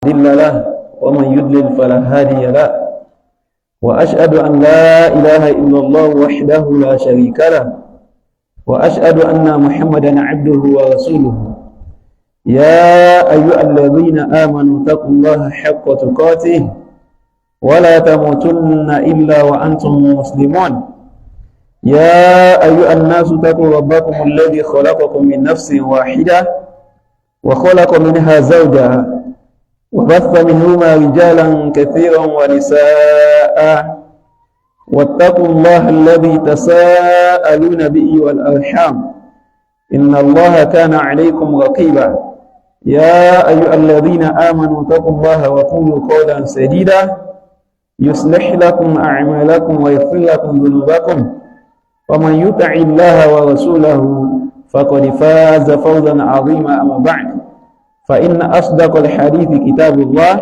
مضل له ومن يضلل فلا هادي له، وأشهد أن لا إله إلا الله وحده لا شريك له، وأشهد أن محمدا عبده ورسوله. يا أيها الذين آمنوا اتقوا الله حق تقاته ولا تموتن إلا وأنتم مسلمون. يا أيها الناس اتقوا ربكم الذي خلقكم من نفس واحدة وخلق منها زوجها وبث منهما رجالا كثيرا ونساء، واتقوا الله الذي تساءلون به والأرحام، إن الله كان عليكم رقيبا. يا أيها الذين آمنوا اتقوا الله وقولوا قولا سديدا، يصلح لكم أعمالكم ويغفر لكم ذنوبكم، ومن يطع الله ورسوله فقد فاز فوزا عظيما. أما بعد، فإن أصدق الحديث كتاب الله،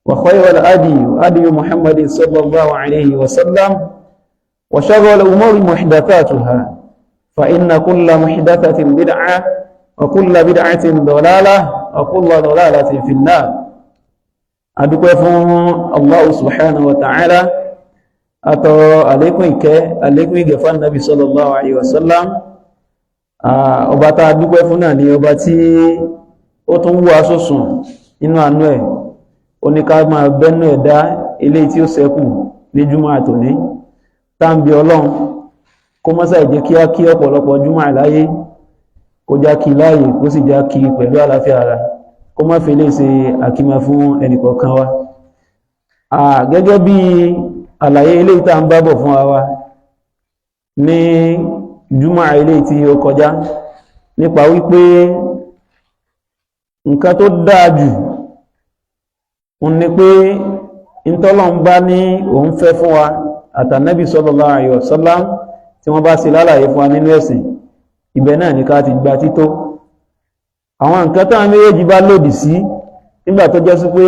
وخير الهدي هدي محمد صلى الله عليه وسلم، وشر الأمور محدثاتها، فإن كل محدثة بدعة، وكل بدعة ضلالة، وكل ضلالة في النار. Adúpẹ́ fún Allah subhanahu wa ta'ala, atọrọ àlékún ìkẹ́, àlékún ìgẹ̀ fún Nabi sallallahu alaihi wasallam. Ọba tá a dúpẹ́ fún náà ni ọba tí ó tún wú aṣọ́sùn nínú àánú ẹ̀, ó ní ká máa bẹ́nu ẹ̀dá ilé tí ó ṣẹ́kù ní júmọ́ àtòní táǹbí. Ọlọ́run kó mọ́sá ìjẹ́ kí á kí ọ̀pọ̀lọpọ̀ júmọ́ àláyé, kó já kí láàyè, kó sì já kí pẹ̀lú àlàáfíà ara, kó má fi lè ṣe àkímọ̀ fún ẹnìkọ̀ọ̀kan wa. Gẹ́gẹ́ bí àlàyé ilé ìta ń bábọ̀ fún wa ní júmọ́ ilé tí ó kọjá nípa wípé nǹkan tó dáa jù ń ní pé ìtọ́lọ́n bá ní òun fẹ́ fún wa àtànẹ́bí sallallahu alaihi wasallam tí wọ́n bá ṣe lálàyé fún wa nínú ẹ̀sìn, ibẹ̀ náà ní ká ti gba tító. Àwọn nǹkan táwọn méjèèjì bá lòdì sí, nígbà tó jẹ́ sí pé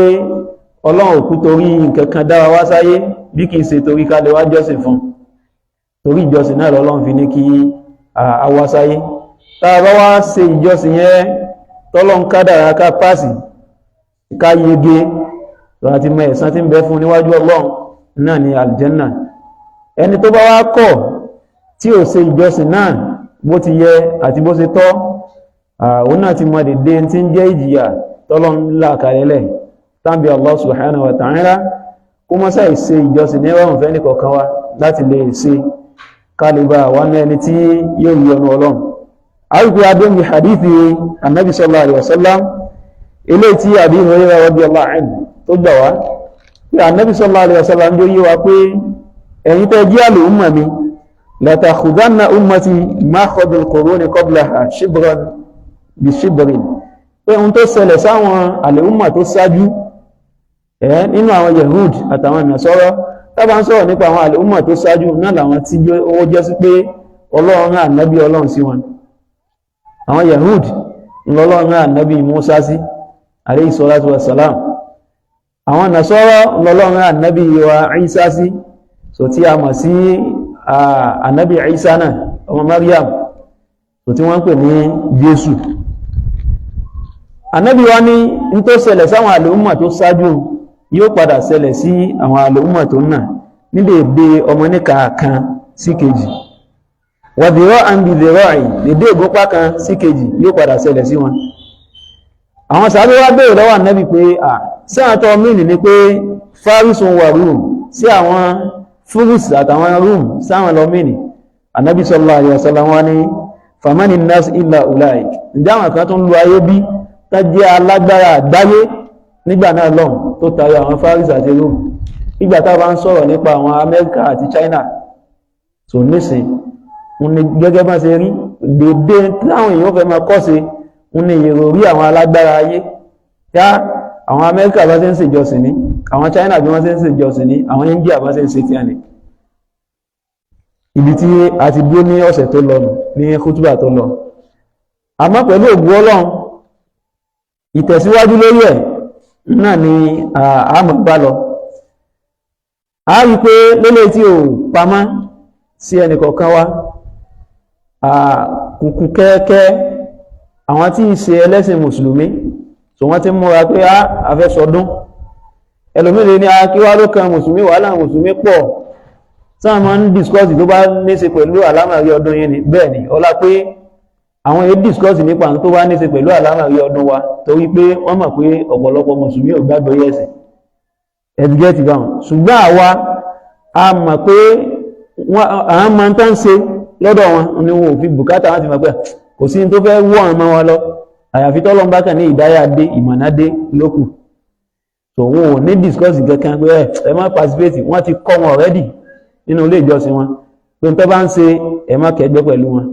Ọlọ́run òkú torí nǹkan kan dá wa wá sáyé bí kìí ṣe torí ká lè wá jọ́sìn fún, torí ìjọsìn náà lọ́lọ́run fi ní kí a wá sáyé. Tá a bá wá ṣe ìjọsìn yẹn, tọ́lọ́run kádàrá ká pàṣì, ká yege, láti mọ ẹ̀san tí ń bẹ fún níwájú Ọlọ́run náà ní àlùjánnà. Ẹni tó bá wá kọ̀ tí ò ṣe ìjọsìn náà bó ti yẹ àti bó ṣe tọ́, òun náà ti mọ dèdè tí ń jẹ́ ìjìyà tọ́lọ́run là kalẹ̀lẹ̀ tàbí. Allah subhanahu wa ta'ala kó mọ́ sáì ṣe ìjọsìn ní ọ̀rùn fẹ́ nìkọ̀ọ̀kan wa láti lè ṣe kálíbà wà ní ẹni tí yóò yí ọ̀nà Ọlọ́run. Àríkú adéǹgì hadithi annabi sallallahu alaihi wasallam ilé tí Abi Hurairah radiyallahu anhu tó gbà wá pé annabi sallallahu alaihi wasallam jó yé wa pé ẹ̀yin tẹ́ jí àlùmọ̀ mi, latakhudanna ummati makhadul quruni qablaha shibran bi shibrin, pé ohun tó ṣẹlẹ̀ sáwọn àlùmọ̀ tó ṣáájú ẹ̀ nínú àwọn Yahud àtàwọn Nasara. Tábà ń sọ̀rọ̀ nípa àwọn àlùmọ̀ tó ṣáájú náà làwọn tí ó jẹ́ sí pé Ọlọ́run rán ànábì Ọlọ́run sí wọn. Àwọn Yahud ńlọlọ́run rán ànábì Musa sí, alayhi salatu wassalam. Àwọn Nasara ńlọlọ́run rán ànábì wa Isa sí, so tí a mọ̀ sí ànábì Isa náà, ọmọ Maryam, so tí wọ́n ń pè ní Jésù. Ànábì wa ní n tó ṣẹlẹ̀ sáwọn àlùmọ̀ tó ṣáájú yóò padà ṣẹlẹ̀ sí àwọn àlùmọ̀ tó nà ní dèdè ọmọ níka kan sí kejì, wàdìrọ́ àǹbì dìrọ́ àì dédé ìgúnpá kan sí kejì yóò padà ṣẹlẹ̀ sí wọn. Àwọn sàábé wá béèrè lọ́wọ́ ànábì pé à sí àwọn tó mìíní ni pé fárísùn wà rúùm sí àwọn fúrúsì àtàwọn rúùm sáwọn lọ mìíní? Ànábì sallallahu alaihi wasallam wá ní, famani nas illa ulaik. Ǹjẹ́ àwọn kan tó ń lu ayé bí tá jẹ́ alágbára àgbáyé nígbà náà lọ́hùn tó tayọ àwọn fárísì àti rúùm? Nígbà tá a bá ń sọ̀rọ̀ nípa àwọn Amẹ́ríkà àti China tó nísìn ń ní gẹ́gẹ́ bá ṣe rí dédé táwọn èèyàn fẹ́ máa kọ́ sí ń ní ìròrí àwọn alágbára ayé yá. Àwọn Amẹ́ríkà bá ṣe ń ṣèjọsìn ní, àwọn China bí wọ́n ṣe ń ṣèjọsìn ní, àwọn India bá ṣe ń ṣe tí a ní. Ibi tí a ti dúró ní ọ̀sẹ̀ tó lọ ní kútúbà tó lọ, àmọ́ pẹ̀lú ògùn Ọlọ́run, ìtẹ̀síwájú lórí ẹ̀ náà ni àmọ́ bá lọ. A rí pé lélẹ̀ tí ò pamọ́ sí ẹnìkọ̀ọ̀kan wa, kùkù kẹ́ẹ̀kẹ́ àwọn tí í ṣe ẹlẹ́sìn mùsùlùmí. So So wọ́n ti ń múra pé a fẹ́ sọdún. Ẹlòmíì ní kí wá ló kan mùsùlùmí, wàhálà mùsùlùmí pọ̀, sáà máa ń discuss tó bá ní ṣe pẹ̀lú àlámọ̀rí ọdún yìí ni. Bẹ́ẹ̀ ni, ọlá pé àwọn èyí discuss nípa tó bá ní ṣe pẹ̀lú àlámọ̀rí ọdún wa, torí pé wọ́n mọ̀ pé ọ̀pọ̀lọpọ̀ mùsùlùmí ò gbàgbọ́ yẹ̀sìn ẹ̀dùgẹ́tì báwọn. Ṣùgbọ́n àwa a mọ̀ pé àwọn máa ń tán ṣe lọ́dọ̀ wọn ni wọn ò fi bùkátà wọn ti mọ̀ pé kò sí tó fẹ́ wọ́ àwọn ọmọ wọn lọ, àyàfi tọ́lọ́n bá kàn ní ìdáyà dé, ìmọ̀nà dé lókù. So wọn ò ní discuss kankan pé ẹ má participate. Wọ́n ti kọ́ wọn already nínú ilé ìjọsìn wọn pé tó bá ń ṣe, ẹ má kẹ́gbẹ́ pẹ̀lú wọn.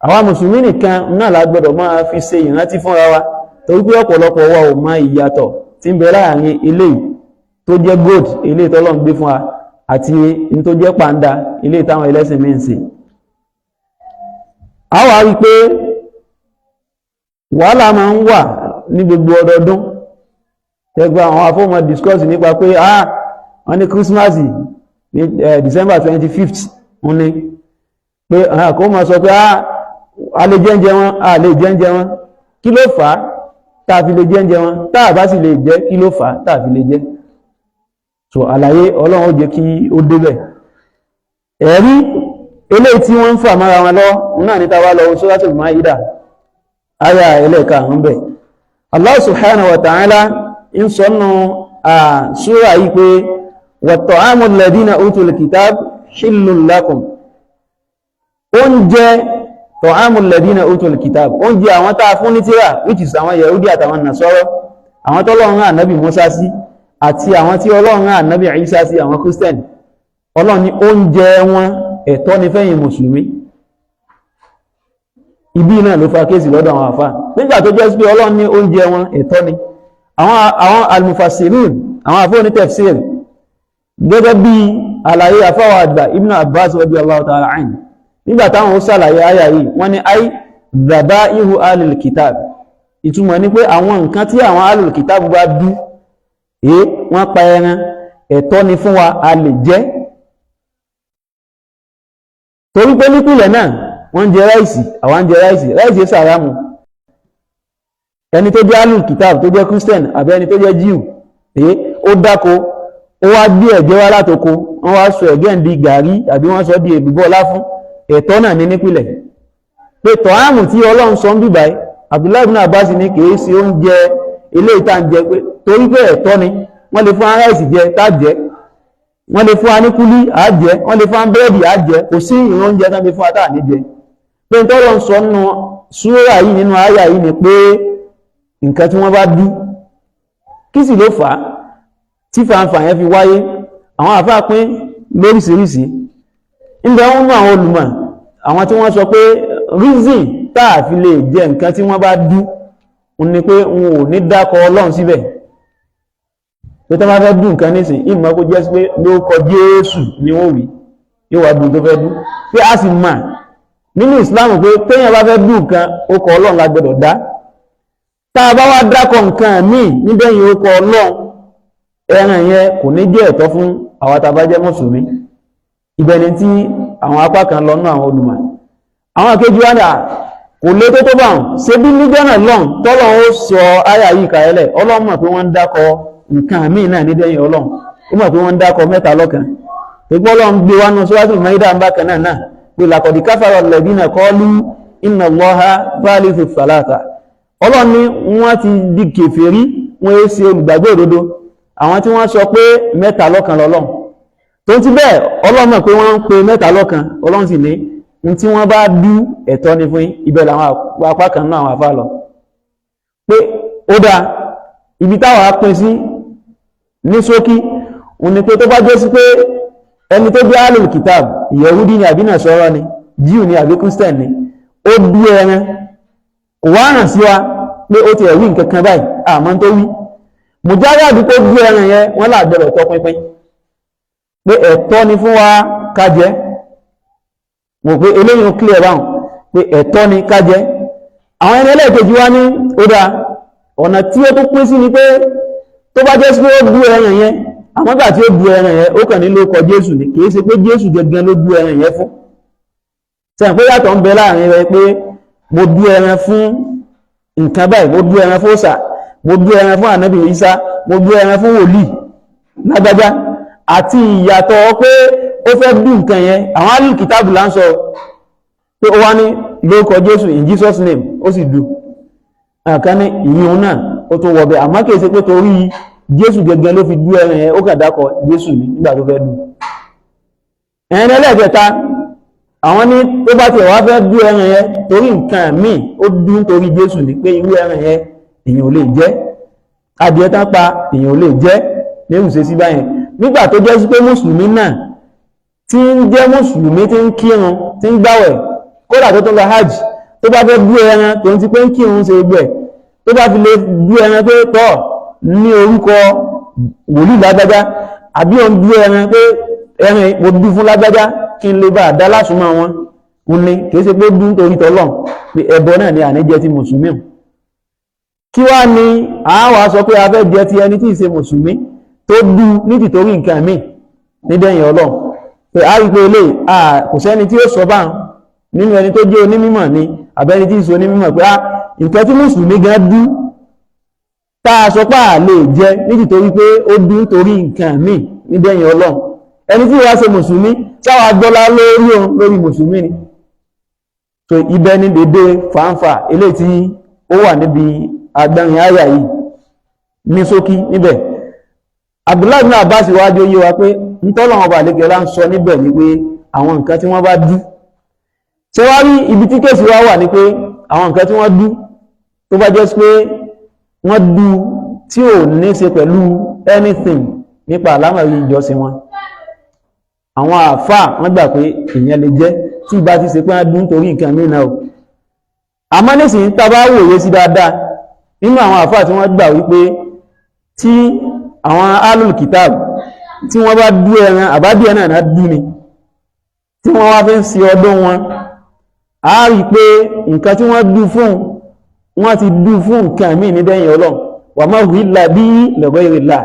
Àwa mùsùlùmí nìkan náà la gbọ́dọ̀ máa fi ṣe ìrántí fúnra wa, torí pé ọ̀pọ̀lọpọ̀ wa ò mọ ìyàtọ̀ tí ń bẹ láàrin eléyìí tó jẹ́ gold, eléyìí tọ́lọ́run gbé fún wa, àti ní tó jẹ́ pàǹdà, eléyìí táwọn ẹlẹ́sìn míì ń ṣe. A wá rí pé wàhálà máa ń wà ní gbogbo ọdọọdún tẹgbẹ́ àwọn afọ́mọ discuss nípa pé wọ́n ní Christmas ní December 25th ń ní pé àwọn kò máa sọ pé a lè jẹ́ǹjẹ wọn, a lè jẹ́ǹjẹ wọn. Kí ló fà á tá a fi lè jẹ́ǹjẹ wọn? Tá a bá sì lè jẹ́, kí ló fà á tá a fi lè jẹ́? So àlàyé Ọlọ́run ó jẹ́ kí ó débẹ̀. Ẹ̀rí eléyìí tí wọ́n ń fà mára wọn lọ náà ní táwa lọ Suratul Maida, àyà ẹlẹ́ẹ̀karùn-ún bẹ̀. Allah subhanahu wa ta'ala ń sọ nù súra yìí pé wa ta'amu alladhina utul kitab hillun lakum. Oúnjẹ ta'amu alladhina utul kitab, oúnjẹ àwọn tá a fún ní tírà, which is àwọn Yahudi àtàwọn Nasara, àwọn tọ́lọ́run rán ànábì Musa sí àti àwọn tí Ọlọ́run rán ànábì Isa sí, àwọn Christian, Ọlọ́run ní oúnjẹ wọn ẹ̀tọ́ ni fẹ́yìn mùsùlùmí. Ibi náà ló fa case lọ́dọ̀ àwọn àfáà. Nígbà tó jẹ́ pé Ọlọ́run ní oúnjẹ wọn ẹ̀tọ́ ni, àwọn al-mufassirun, àwọn àfáà ní tafsir, gẹ́gẹ́ bí àlàyé àfáwà àgbà Ibn Abbas radiyallahu ta'ala anhu, nígbà táwọn ó sàlàyé àyà yìí, wọ́n ní ay dhaba'ihu ahlil kitab, ìtumọ̀ ní pé àwọn nǹkan tí àwọn ahlul kitab bá dú, wọ́n pa ẹran, ẹ̀tọ́ ni fún wa, a lè jẹ. Torí pé nípìnlẹ̀ náà wọ́n ń jẹ rice, àwọn ń jẹ rice, rice sàrámù. Ẹni tó jẹ́ ahlul kitab, tó jẹ́ Christian àbí ẹni tó jẹ́ Jew, ó dáko, ó wá gbé ẹ̀gẹ́ wá látoko, wọ́n wá sọ ẹ̀gẹ́ ń di gàrí àbí wọ́n sọ di èlùbọ́ láfún, ẹ̀tọ́ náà ní nípìnlẹ̀. Pé tọ́hámù tí Ọlọ́run sọ ń bíbáyìí, Abdullahi ibn Abbas ní kìí ṣe oúnjẹ ilé ìta ń jẹ, pé torí pé ẹ̀tọ́ ni. Wọ́n lè fún rice jẹ tá jẹ, wọ́n lè fún wa ní kúlí á jẹ, wọ́n lè fún wa búrẹ́dì á jẹ. Kò sí ìran oúnjẹ tán lè fún wa tá à ní jẹ. Pé n tọ́lọ́ ń sọ nínú súrà yìí, nínú àyà yìí, ni pé nǹkan tí wọ́n bá dú. Kí sì ló fà á tí fàǹfà yẹn fi wáyé? Àwọn àfáà pín lóríṣiríṣi. Ńbẹ wọn mú àwọn olùmọ̀, àwọn tí wọ́n sọ pé reason tá a fi lè jẹ nǹkan tí wọ́n bá dú ń ní pé wọn ò ní dákọ Ọlọ́run síbẹ̀. Pé tó bá fẹ́ dùn nǹkan nísìn, ìmọ̀ kó jẹ́ sí pé lórúkọ Jésù ni wọ́n wí, yóò wá dùn tó fẹ́ dùn. Pé a sì mà nínú Islam pé téèyàn bá fẹ́ dùn nǹkan, ó kọ Ọlọ́run la gbọ́dọ̀ dá. Tá a bá wá dákọ nǹkan míì níbẹ̀yìn ó kọ Ọlọ́run, ẹran yẹn kò ní jẹ́ ẹ̀tọ́ fún àwa tá a bá jẹ́ mùsùlùmí. Ibẹ̀ ni tí àwọn apá kan lọ nú àwọn olùmọ̀. Àwọn kejì wá ní à kò lé tó tó bá wọn ṣe bí níjọ́ náà lọ́n tọ́lọ́ ó sọ àyà yìí kàyẹ́lẹ̀. Ọlọ́run mọ̀ pé wọ́n ń dákọ nǹkan míì náà nídẹ̀yìn Ọlọ́run, ó mọ̀ pé wọ́n ń dákọ mẹ́ta lọ́kan. Pípọ́ Ọlọ́run gbé wánú Suratul Maida ń bákan náà náà pé laqad kafara alladhina qalu inna Allaha thalithu thalatha. Ọlọ́run ní wọ́n ti di kèfèrí, wọ́n é ṣe olùgbàgbọ́ òdodo, àwọn tí wọ́n sọ pé mẹ́ta lọ́kan lọ́lọ́run. Tó ti bẹ́ẹ̀, Ọlọ́run mọ̀ pé wọ́n ń pe mẹ́ta lọ́kan. Ọlọ́run sì ní ní tí wọ́n bá dú, ẹ̀tọ́ ni fún yín. Ibẹ̀ làwọn apá kan náà àwọn afá lọ pé ó dáa. Ibi táwa pín sí ní ṣókí òun ni pé tó bá jẹ́ sí pé ẹni tó jẹ́ ahlul kitab, Yahudi ni àbí Nasara ni, Jew ni àbí Christian ni, ó bí ẹran, kò wá hàn sí wa pé ó ti ẹ̀wí nǹkan kan báyìí, àmọ́ tó wí mùjáwádìí pé bí ẹran yẹn, wọ́n là gbọ́dọ̀ tọ́ pínpín pé ẹ̀tọ́ ni fún wa ká jẹ. Mo pé eléyìí ń clear báwọn pé ẹ̀tọ́ ni ká jẹ. Àwọn ẹni ẹlẹ́ẹ̀kejì wá ní ó dáa, ọ̀nà tí ó tó pín sí ni pé tó bá jẹ́ sí pé ó bú ẹran yẹn, àmọ́ gbà tí ó bú ẹran yẹn, ó kàn ní lórúkọ Jésù ni, kìí ṣe pé Jésù gẹ́gẹ́ ló bú ẹran yẹn fún. Sẹ́yìn pé yàtọ̀ ń bẹ láàrin rẹ pé mo bú ẹran fún nǹkan báyìí, mo bú ẹran fún òòṣà. Mo dú ẹran fún ànábì Ìsá, mo dú ẹran fún wòlíì lágbájá, àti ìyàtọ̀ pé ó fẹ́ dú nǹkan yẹn. Àwọn alìkìtàbù là ń sọ pé ó wá ní lórúkọ Jésù, in Jesus name, ó sì dú àkàn ní ìyún náà, ó tún wọ̀bẹ̀. Àmọ́ kìí ṣe pé torí Jésù gẹ́gẹ́ ló fi dú ẹran yẹn, ó kàn dákọ̀ Jésù ní nígbà tó fẹ́ dú ẹ̀yẹn. Ẹlẹ́ẹ̀kẹta, àwọn ní tó bá tiẹ̀ wá fẹ́ dú ẹran yẹn torí nǹkan míì, ó dú torí Jésù ní pé irú ẹran yẹn èèyàn ò lè jẹ, adìẹ tán pa èèyàn ò lè jẹ ní ìṣe sí báyẹn. Nígbà tó jẹ́ sí pé mùsùlùmí náà tí ń jẹ́ mùsùlùmí, tí ń kírun, tí ń gbàwẹ̀, kódà tó tún lọ hajj, tó bá fẹ́ dú ẹran tó ń ti pé ń kírun ṣe gbẹ̀, tó bá fi lè dú ẹran pé tọ́ ní orúkọ wòlíì lágbájá, àbí òun dú ẹran pé ẹran mo dú fún lágbájá kí n lè bá dá lásùnmọ́ wọn ń ní, kìí ṣe pé dú nítorí tọ́lọ́n, pé ẹbọ náà ni àníjẹ ti mùsùlùmí. Kí wá ní àwa sọ pé a fẹ́ jẹ ti ẹni tí ì ṣe mùsùlùmí tó dú ní tìtorí nǹkan míì nídẹ̀yìn Ọlọ́run? Pé a rí pé eléyìí kò sẹ́ni tí ó sọ bá nínú ẹni tó jẹ́ onímọ̀ ni àbẹ́ni tí ì ṣe onímọ̀ pé nǹkan tí mùsùlùmí gan dú tá a sọ pé a lè jẹ ní tìtorí pé ó dú nítorí nǹkan míì nídẹ̀yìn Ọlọ́run, ẹni tí wàá ṣe mùsùlùmí sáwà gbọ́lá lórí òun lórí mùsùlùmí ni. So ibẹ̀ ní dédé fàǹfà eléyìí tí ó wà níbi agbẹ́rin àyà yìí ní ṣókí níbẹ̀. Abdullahi ibn Abbas wájú yé wa pé ntọ́lọ́wọ́n ọba àlekè ọlá ń sọ níbẹ̀ ni pé àwọn nǹkan tí wọ́n bá dú, ṣé wá rí ibi tí case wá wà ní pé àwọn nǹkan tí wọ́n dú, tó bá jẹ́ pé wọ́n dú tí ò ní ṣe pẹ̀lú anything nípa àlámọ̀rí ìjọsìn wọn, àwọn àáfàá wọ́n gbà pé èèyàn lè jẹ́, tí ìbá ti ṣe pé wọ́n dú nítorí nǹkan mìíràn náà o. Àmọ́ nísìnyí, tá a bá wòye sí dáadáa, nínú àwọn àáfàá tí wọ́n gbà wípé tí àwọn alul kitab tí wọ́n bá dú ẹran àbádìẹ náà náà dú ni tí wọ́n wá fi ń ṣe ọdún wọn, a rí i pé nǹkan tí wọ́n dú fún, wọ́n ti dú fún nǹkan míì nídẹ̀yìn Ọlọ́run. Wà má uhilla bihi li ghayrillah,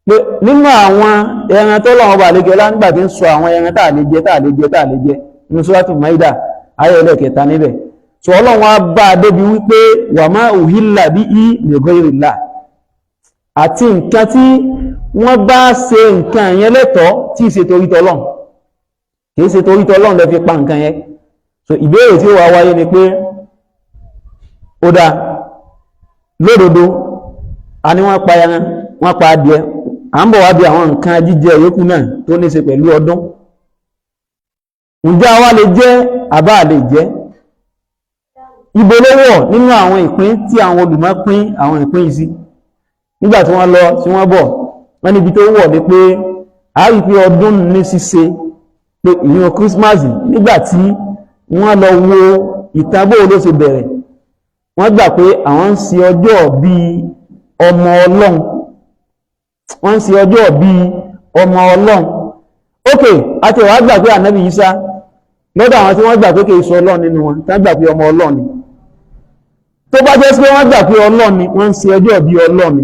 pé nínú àwọn ẹran tó lọ́wọ́ bá lè jẹ nígbà tí ń sọ àwọn ẹran tá a lè jẹ, tá a lè jẹ, tá a lè jẹ nínú Suratul Maida ayé ẹlẹ́kẹta níbẹ̀ sọ, Ọlọ́run á bá a débi wípé wà má uhilla bihi li ghayrillah, àti nǹkan tí wọ́n bá ṣe nǹkan yẹn lẹ́tọ̀ọ́ tí ì ṣe torí tọ́lọ́run, kìí ṣe torí tọ́lọ́run lè fi pa nǹkan yẹn. So ìbéèrè tí ó wá wáyé ni pé ó dáa lódodo, a ní wọ́n pa ẹran, wọ́n pa adìẹ, à ń bọ̀ wá bí àwọn nǹkan jíjẹ yòókù náà tó ní ṣe pẹ̀lú ọdún. Ǹjẹ́ àwa lè jẹ àbá lè jẹ? Ibo ló wọ̀ nínú àwọn ìpín tí àwọn olùmọ̀ pín àwọn ìpín yìí sí? Nígbà tí wọ́n lọ tí wọ́n bọ̀, wọ́n níbi tó wọ̀ ni pé a rí pé ọdún ní ṣíṣe, pé ìyẹn Christmas, nígbà tí wọ́n lọ wo ìtàn bó ló ṣe bẹ̀rẹ̀, wọ́n gbà pé àwọn ń ṣe ọjọ́ bíi ọmọ Ọlọ́run, wọ́n ń ṣe ọjọ́ bíi ọmọ Ọlọ́run. Ok, àti ìwà gbà pé ànábì Ìsá, lọ́dọ̀ àwọn tí wọ́n gbà pé kì í sọ Ọlọ́run nínú wọn, tí wọ́n gbà pé ọmọ Ọlọ́run ni, tó bá jẹ́ pé wọ́n gbà pé Ọlọ́run ni, wọ́n ń ṣe ọjọ́ bíi Ọlọ́run ni,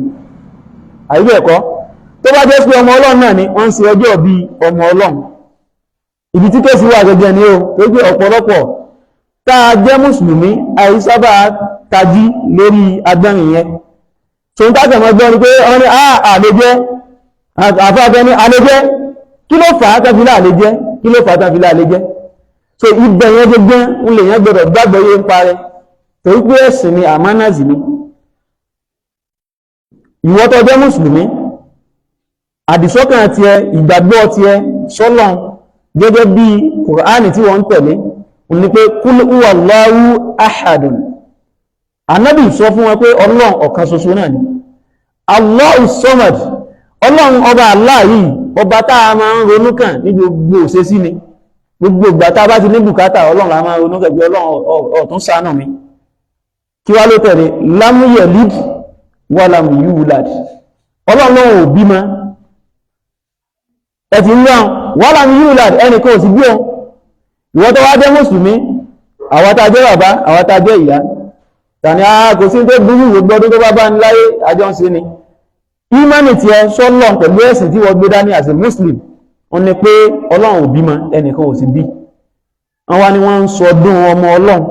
àbí bẹ́ẹ̀ kọ́? Tó bá jẹ́ pé ọmọ Ọlọ́run náà ni, wọ́n ń ṣe ọjọ́ bíi ọmọ Ọlọ́run. Ibi tí case wà gẹ́gẹ́ ni ó tó pé ọ̀pọ̀lọpọ̀ tá a jẹ́ mùsùlùmí àìsábà tají lórí agbẹ́rin yẹn. Tó ń tàkàmọ́ gbọ́ ni pé wọ́n ní àlejẹ́ àfáàfẹ́ ní àlejẹ́. Kí ló fà á tàbílà àlejẹ́? Kí ló fà á tàbílà àlejẹ́? So ibẹ̀ yẹn gẹ́gẹ́ ń lè yẹn gbọ́dọ̀ gbàgbọ́ yé ń parẹ́, torí pé ẹ̀sìn ni, àmánàzì ni. Ìwọ tó jẹ́ mùsùlùmí, àdìsọ́kàn tiẹ̀, ìgbàgbọ́ tiẹ̀ sọ́lọ́n gẹ́gẹ́ bí Kùránì tí wọ́n ń tẹ̀lé ní pé kúl huwallahu ahadun. Anábì sọ fún wọn pé Ọlọ́run ọ̀kan ṣoṣo náà ni, Allahu samad. Ọlọ́run ọba Allah yìí, ọba tá a máa ń ronú kàn ní gbogbo òṣèṣí ni. Gbogbo ìgbà tá a bá ti ní bùkátà, Ọlọ́run la máa ń ronú kàn pé Ọlọ́run ọ̀tún ṣàánú mi. Kí wá ló tẹ̀lé? Lam yalid wa lam yulad. Ọlọ́run náà ò bímọ, ẹ ti ń rí àwọn wa lam yulad, ẹnìkan ò sì bí ọ. Ìwọ tó wá jẹ́ mùsùlùmí, àwa tá a jẹ́ bàbá, àwa tá a jẹ́ ìyá tàní, a kò sí tó burú, gbogbo ọdún tó bá bá ní láyé, àjọ ń ṣe ni. Ìmánì tiẹ̀ sọ́lọ̀ pẹ̀lú ẹ̀sìn tí wọ́n gbé dání as a Muslim, wọ́n ní pé Ọlọ́run ò bímọ, ẹnìkan ò sì bí. Wọ́n wá ní wọ́n ń sọdún ọmọ Ọlọ́run.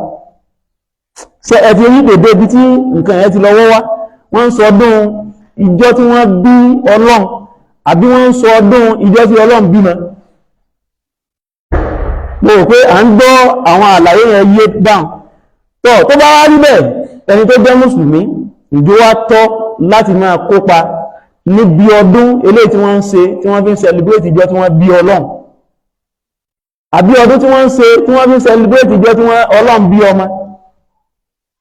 Ṣe ẹ ti rí dèdè ibi tí nǹkan yẹn ti lọ wọ́ wá? Wọ́n ń sọdún ìjọ tí wọ́n bí Ọlọ́run, àbí wọ́n ń sọdún ìjọ tí Ọlọ́run bímọ? Mo rò pé à ń gbọ́ àwọn àlàyé yẹn yé dáhùn. Tọ́ tó bá wá rí bẹ́ẹ̀, ẹni tó jẹ́ mùsùlùmí, ìjọ wa tọ́ láti máa kópa níbi ọdún eléyìí tí wọ́n ń ṣe, tí wọ́n fi ń celebrate ìjọ tí wọ́n bí Ọlọ́run, àbí ọdún tí wọ́n ń ṣe, tí wọ́n fi ń celebrate ìjọ tí wọ́n Ọlọ́run bí ọmọ?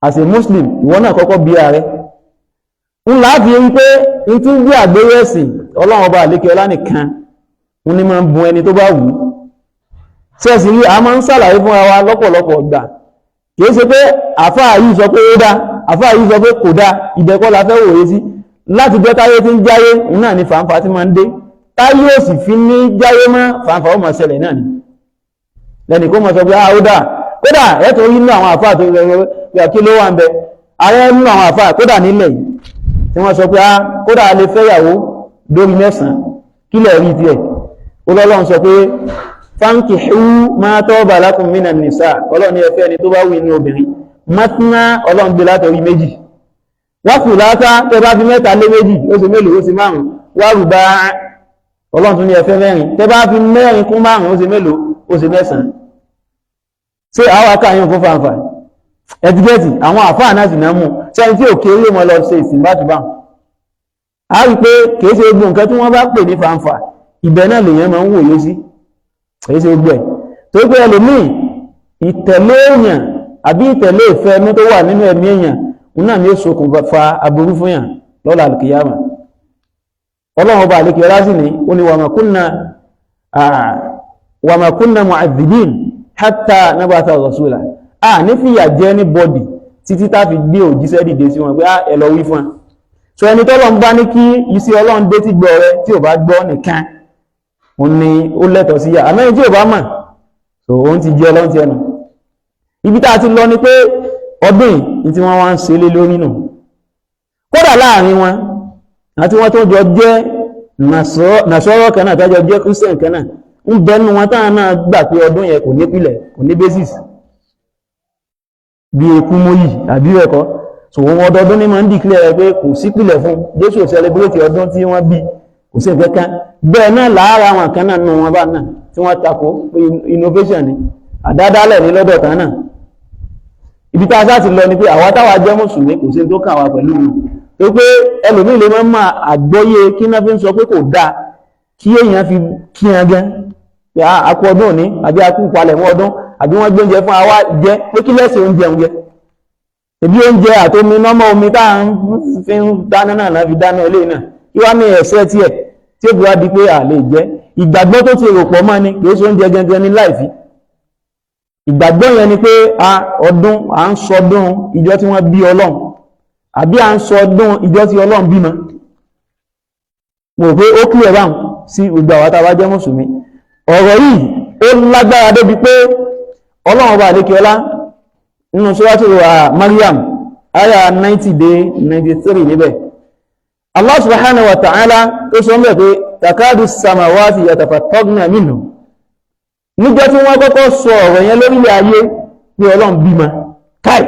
As a Muslim, ìwọ náà kọ́kọ́ bí ààrẹ ń láti rí pé n tí ń gbé àgbéyé ẹ̀sìn Ọlọ́run ọba àlékè ọlá nìkan ń ní máa ń bun ẹni tó bá wù ú. Sẹ́ẹ̀sì rí, a máa ń ṣàlàyé fúnra wa lọ́pọ̀lọpọ̀ gbà, kìí ṣe pé àfáà yìí sọ pé ó dá, àfáà yìí sọ pé kò dá, ìbẹ̀kọ́ la fẹ́ wòye sí. Láti jọ́ táyé tí ń jáyé náà ni fàǹfà tí máa ń dé. Táyé ò sì fi ní jáyé mọ́, fàǹfà ó máa ṣẹlẹ̀ náà ni. Lẹ́nì kó mọ̀ sọ pé ah, ó dà. Kódà ẹ̀ tó rí nínú àwọn àfáà tó rẹ̀, kí ló wà ń bẹ ààrẹ nínú àwọn àfáà, kódà nílẹ̀ yìí, tí wọ́n sọ pé ah, kódà a lè fẹ́yàwó lórí 9. Kí lẹ̀ rí tiẹ̀? Ó lọ́lọ́run sọ pé fankihu ma taba lakum minan nisa. Ọlọ́run ní ẹ fẹ́ ẹni tó bá wù inú obìnrin. Matna, Ọlọ́run gbé látọrí 2. Wákù látá, tẹ bá fi 3 lé 2, ó sì mélòó? Ó sì 5. Wárùbá, Ọlọ́run tún ní ẹ fẹ́ 4. Tẹ bá fi 4 kún 5, ó sì mélòó? Ó sì 9. Ṣé àwọn akáyàn fún fanfà ẹtíkẹ́ẹ̀tì? Àwọn àfáà náà sì náà mú sẹ́ni tí ò kéré mọ́ lọ ṣe ìsìn bá ti bá a rí pé kìí ṣe gbogbo nǹkan tí wọ́n bá pè ní fanfà, ibẹ̀ náà lèèyàn máa ń wòye sí. Kìí ṣe gbogbo ẹ̀, tó pé ẹlòmíì, ìtẹ̀lé èèyàn àbí ìtẹ̀lé ìfẹ́ ẹnu tó wà nínú ẹ̀mí èèyàn, òun náà ni ó ṣokùnfà aburú fún yàn lọ́la àlùkìyàmà. Ọlọ́run ọba àlekè ọlá sì ní ó ní wa ma kunna mu'adhibin hatta nab'atha rasula. A ní fìyà jẹ ní bọ́dì títí tá fi gbé òjíṣẹ́ dìde sí wọn pé ẹ lọ wí fún wa. So ẹni tọ́lọ́ ń bá ní kí iṣẹ́ Ọlọ́run dé tí gbọ́ rẹ, tí ò bá gbọ́ nìkan, òun ni ó lẹ́tọ̀ọ́ sí yà. Àmọ́ ẹni tí ò bá mọ̀, so òun ti jẹ́ Ọlọ́run ti ẹnu. Ibi tá a ti lọ ni pé ọdún yìí tí wọ́n wá ń ṣe lé lórí nù. Kódà láàrin wọn àti wọn tó jọ jẹ́ nàṣọ́rọ̀ kan náà, tó jọ jẹ́ Christian kan náà, ń bẹnu wọn táwọn náà gbà pé ọdún yẹn kò nípìlẹ̀, kò ní basis, bí eku móyì àbí ẹ̀kọ́. So wọn ọdọọdún ní máa ń declare pé kò sípìlẹ̀ fún Jésù celebrate ọdún tí wọ́n bí, kò sí nǹkan kan bẹ́ẹ̀ náà. Lára àwọn kan náà nù wọn bá náà tí wọ́n takò pé innovation ni, àdádálẹ̀ ní lọ́dọ̀ kan náà. Ibi tá a sá ti lọ ni pé àwa táwa jẹ́ mùsùlùmí, kò sí tó kàn wá pẹ̀lú wọn, tó pé ẹlòmíì lè máa ń máa àgbọ́yé kí náà fi ń sọ pé kò dáa kí èèyàn fi kí wọn gan pé a kú ọdún òní, àbí a kú palẹ̀mọ́ ọdún, àbí wọ́n gbé oúnjẹ fún àwa jẹ, pé kí lẹ́sìn oúnjẹ oúnjẹ ẹbí oúnjẹ àtomi nọ́mọ́ omi tá à ń fi ń dáná náà náà fi dáná ilé náà, kí wá ní ẹ̀ṣẹ̀ tiẹ̀ tí ó fi wá di pé à lè jẹ́? Ìgbàgbọ́ tó ti rò pọ̀ mọ́ ni, kì í ṣe oúnjẹ gangan ní láìfí. Ìgbàgbọ́ yẹn ni pé a ọdún à ń sọdún ìjọ tí wọ́n bí Ọlọ́run, àbí à ń sọdún ìjọ tí Ọlọ́run bímọ. Mo rò pé ó clear báwọn sí gbogbo àwọn tá a bá jẹ́ mùsùlùmí. Ọ̀rọ̀ yìí, ó lágbára débi pé Ọlọ́run ọba àlékè ọlá nínú suratu Maryam, aya 90 dé 93 níbẹ̀, Allah subhanahu wa ta'ala tó sọ mẹ́ pé takadu samawati yatafattarna minhu. Níjọ́ tí wọ́n kọ́kọ́ sọ ọ̀rọ̀ yẹn lórílẹ̀ ayé pé Ọlọ́run bímọ, káì,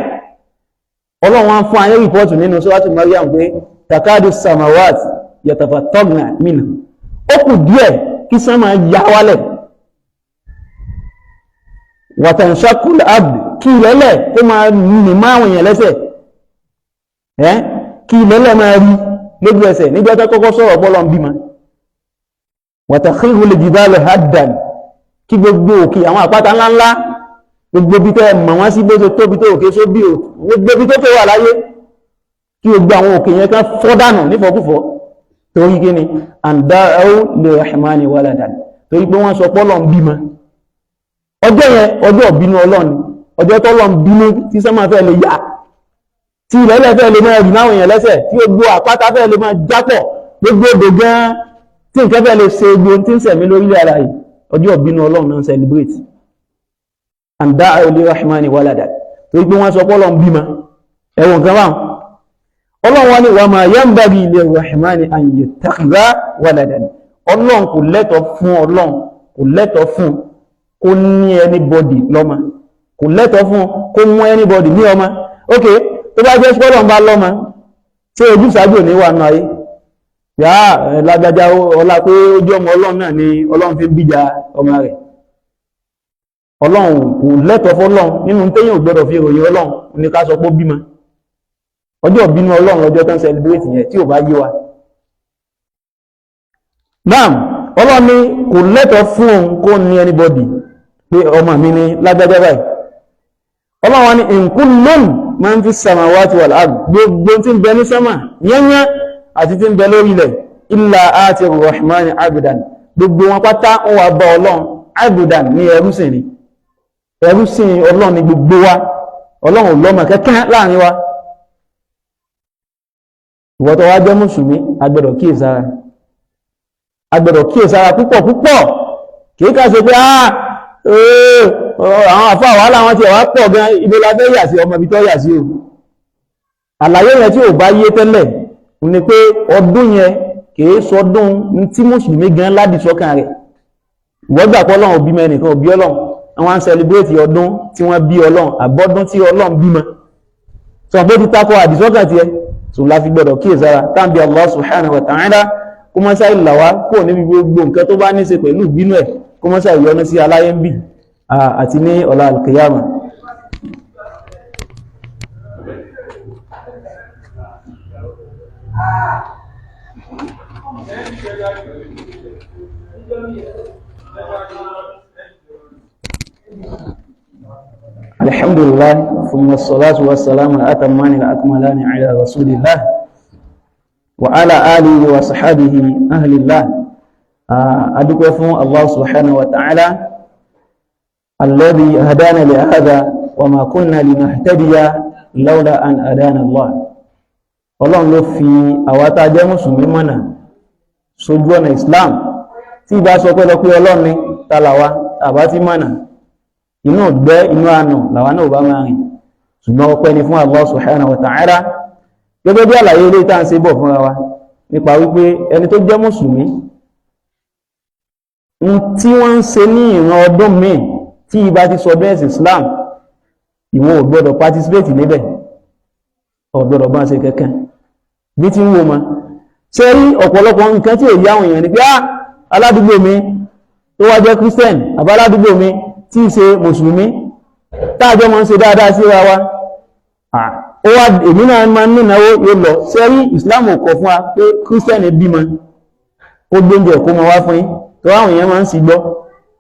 Ọlọ́run wá fún ayé report nínú suratu Maryam pé takadu samawati yatafattarna minhu, ó kù díẹ̀ kí sánmà ya wálẹ̀, wa tanshaqqul ard, kí ilẹ̀lẹ̀ kó máa nì máa wọ̀nyàn lẹ́sẹ̀ ẹ́, kí ilẹ̀lẹ̀ máa rí lójú ẹsẹ̀ níjọ́ tó kọ́kọ́ sọ̀rọ̀ bọ́lọ̀ ń bímọ, wa takhirru jibalu haddan, kí gbogbo òkè, àwọn àpáta ńláńlá, gbogbo bí tẹ́ mọ̀ wọ́n sí, bó ṣe tóbi tó, òkè sóbí, gbogbo bí tó fẹ́ wà láyé, kí gbogbo àwọn òkè yẹn kan fọ́ dànù nífọ̀kúfọ̀. Torí kí ni? An da'u lirrahmani waladan, torí pé wọ́n sọ pọ́lọ̀ ń bímọ. Ọjọ́ yẹn, ọjọ́ ìbínú Ọlọ́run, ọjọ́ tọ́lọ̀ ń bínú, tí sánmà fẹ́ lè yá, tí ilẹ̀lẹ̀ fẹ́ lè máa rì máwọn èèyàn lẹ́sẹ̀, tí gbogbo àpáta fẹ́ lè máa jápọ̀, gbogbo odò gan, tí nǹkan fẹ́ lè ṣe gbogbo tí ń sẹ̀mí lórílẹ̀ ara yìí. Ọjọ́ ìbínú Ọlọ́run náà celebrate. An da'u lirrahmani waladan, torí pé wọ́n sọ pọ́lọ̀ ń bímọ. Ẹ̀wọ̀n kan báwọn. Ọlọ́run wá ní wa ma yanbaghi lirrahmani an yattakhidha waladan. Ọlọ́run kò lẹ́tọ̀ọ́ fún, Ọlọ́run kò lẹ́tọ̀ọ́ fún kó ní anybody lọ́mọ, kò lẹ́tọ̀ọ́ fún kó mú anybody ní ọmọ. Ok, tó bá jẹ́ pọ́lọ̀ ń bá lọ́mọ, tí Ṣé ojúṣàájú ò ní wà nù ayé? Yá lágbájá, ọlá pé ojú ọmọ Ọlọ́run náà ni Ọlọ́run fi ń bíjà ọmọ rẹ̀. Ọlọ́run kò lẹ́tọ̀ọ́ fọ́lọ́run. Nínú téèyàn ò gbọ́dọ̀ fi ròyìn Ọlọ́run ní ká sọ pé ó bímọ. Ọjọ́ ìbínú Ọlọ́run lọ́jọ́ tó ń celebrate yẹn, tí ò bá yé wa. Naam, Ọlọ́run ní kò lẹ́tọ̀ọ́ fún òun kó ní anybody pé ọmọ mi ní lágbájá báyìí. Ọlọ́run wa ní in kullun man fi samawati wal ard, gbogbo tí ń bẹ ní sánmà yẹ́nyẹ́ àti tí ń bẹ lórí ilẹ̀, illa ati rahmani abudan, gbogbo wọn pátá ń wà bá Ọlọ́run, abudan ní ẹrúsìn ni, ẹrúsìn Ọlọ́run ní gbogbo wa. Ọlọ́run ò lọ́mọ kẹ́kẹ́ láàrin wa. Ìwọ tó wá jẹ́ mùsùlùmí, agbọ́dọ̀ kíyèsára, agbọ́dọ̀ kíyèsára púpọ̀ púpọ̀. Kìí ká ṣe pé àwọn àfáà wàhálà wọn ti wá pọ̀ gan, ibo la fẹ́ yà sí, ọmọ ibi tó yà sí o. Àlàyé yẹn tí ò bá yé tẹ́lẹ̀ ni pé ọdún yẹn kìí sọdún tí mùsùlùmí gan ládì sọ́kàn rẹ̀. Ìwọ gbà pé Ọlọ́run òbí mẹ́nìkan òbí Ọlọ́run, àwọn ń celebrate ọdún tí wọ́n bí Ọlọ́run, àbọ́dún tí Ọlọ́run bímọ, sọ pé ti takọ àdìsọ́kàn tiẹ̀ tó la fi gbọ́dọ̀ kíyèsára. Táǹbì Allah subhanahu wa ta'ala kó mọ́sá ìlà wá kúrò níbi gbogbo nǹkan tó bá ní ṣe pẹ̀lú ìbínú ẹ̀, kó mọ́sá ìyọ́nú sí aláyé ń bì àti ní ọ̀la alkiyama. الحمد لله، ثم الصلاة والسلام الأتمان الأكملان على رسول الله وعلى آله وصحبه أهل الله. أدوك فون الله سبحانه وتعالى الذي هدانا لهذا وما كنا لنهتدي لولا أن هدانا الله. Ọlọ́run ló fi àwa tá a jẹ́ mùsùlùmí mọ̀nà sójú ọ̀nà Islam. Tí ìbá sọ pé lọ pé Ọlọ́run ní tàlàwà àbá tí mọ̀nà, inú ọ̀gbẹ́ inú àánú làwa náà bá máa rìn. Ṣùgbọ́n ọpẹ́ ni fún Allah subhanahu wa ta'ala. Gẹ́gẹ́ bí àlàyé ilé tá à ń ṣe bọ̀ fúnra wa nípa wípé ẹni tó jẹ́ mùsùlùmí ń tí wọ́n ń ṣe ní ìran ọdún míì tí ìbá ti sọ bẹ́ẹ̀ sí Islam, ìwọ ò gbọ́dọ̀ participate níbẹ̀, ò gbọ́dọ̀ bá ṣe kankan bí tí ń wo ma ṣe rí. Ọ̀pọ̀lọpọ̀ nǹkan tí ò yá àwọn èèyàn ni pé aládùúgbò mi tó wá jẹ́ Christian àbá aládùúgbò mi tí í ṣe mùsùlùmí, táàjọ́ máa ń ṣe dáadáa síra wa, ó wá èmi náà máa ń nínáwó yóò lọ. Ṣe rí, Islam ò kọ̀ fún wa pé Christian bímọ, kó gbóúnjẹ kó mọ wá fún yín, tó àwọn èèyàn máa ń sì gbọ́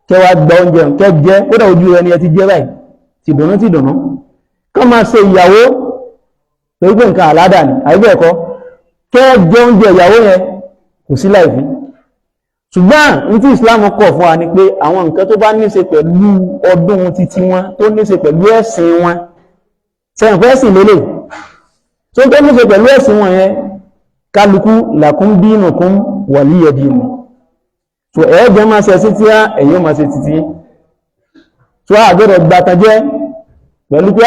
kẹ wá gba oúnjẹ kẹ jẹ, kódà ojú rẹ ni ẹ ti jẹ báyìí, tìdùnnú tìdùnnú. Kọ́ máa ṣe ìyàwó torí pé nǹkan àládà ni, àbí bẹ́ẹ̀ kọ́, kẹ́ jẹ oúnjẹ ìyàwó yẹn, kò sí láìfí. Ṣùgbọ́n ní tí Islam kọ̀ fún wa ni pé àwọn nǹkan tó bá níṣe pẹ̀lú ọdún títí wọn, tó níṣe pẹ̀lú ẹ̀sìn wọn, sẹ́yìn fẹ́ sìn lélẹ̀ tó tó níṣe pẹ̀lú ẹ̀sìn wọn yẹn, kálukú lakum dinukum waliya din. So ẹ̀ẹ́jẹ́ máa ṣe sí tí á ẹ̀yìn máa ṣe títí tó a gbọ́dọ̀ gbàtàn jẹ́ pẹ̀lú pé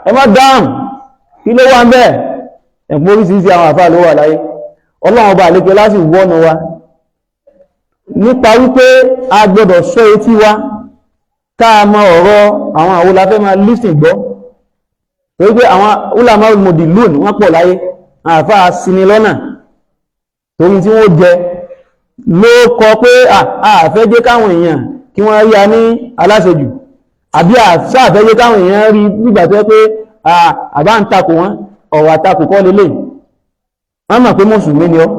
ẹ má dáhùn, kí ló wà ń bẹ́ẹ̀. Ẹ̀pọ̀ oríṣiríṣi àwọn àfáà ló wà láyé. Ọlọ́run ọba àlékè láti wọ́nu wa nípa wípé a gbọ́dọ̀ sọ etí wa ká a mọ ọ̀rọ̀ àwọn àwo la fẹ́ máa lísìn gbọ́, torí pé àwọn ulama mudillun wọ́n pọ̀ láyé, àwọn àfáà sinmi lọ́nà torí tí wọ́n jẹ ló kọ pé àfẹ́ jẹ́ káwọn èèyàn kí wọ́n rí a ní aláṣejù, àbí àfẹ́ jẹ́ káwọn èèyàn rí nígbà tó yẹ pé àbá ń takò wọn. Ọ̀rọ̀ àtakò kọ́ lélẹ̀. Wọ́n mọ̀ pé mùsùlùmí ni ọ́,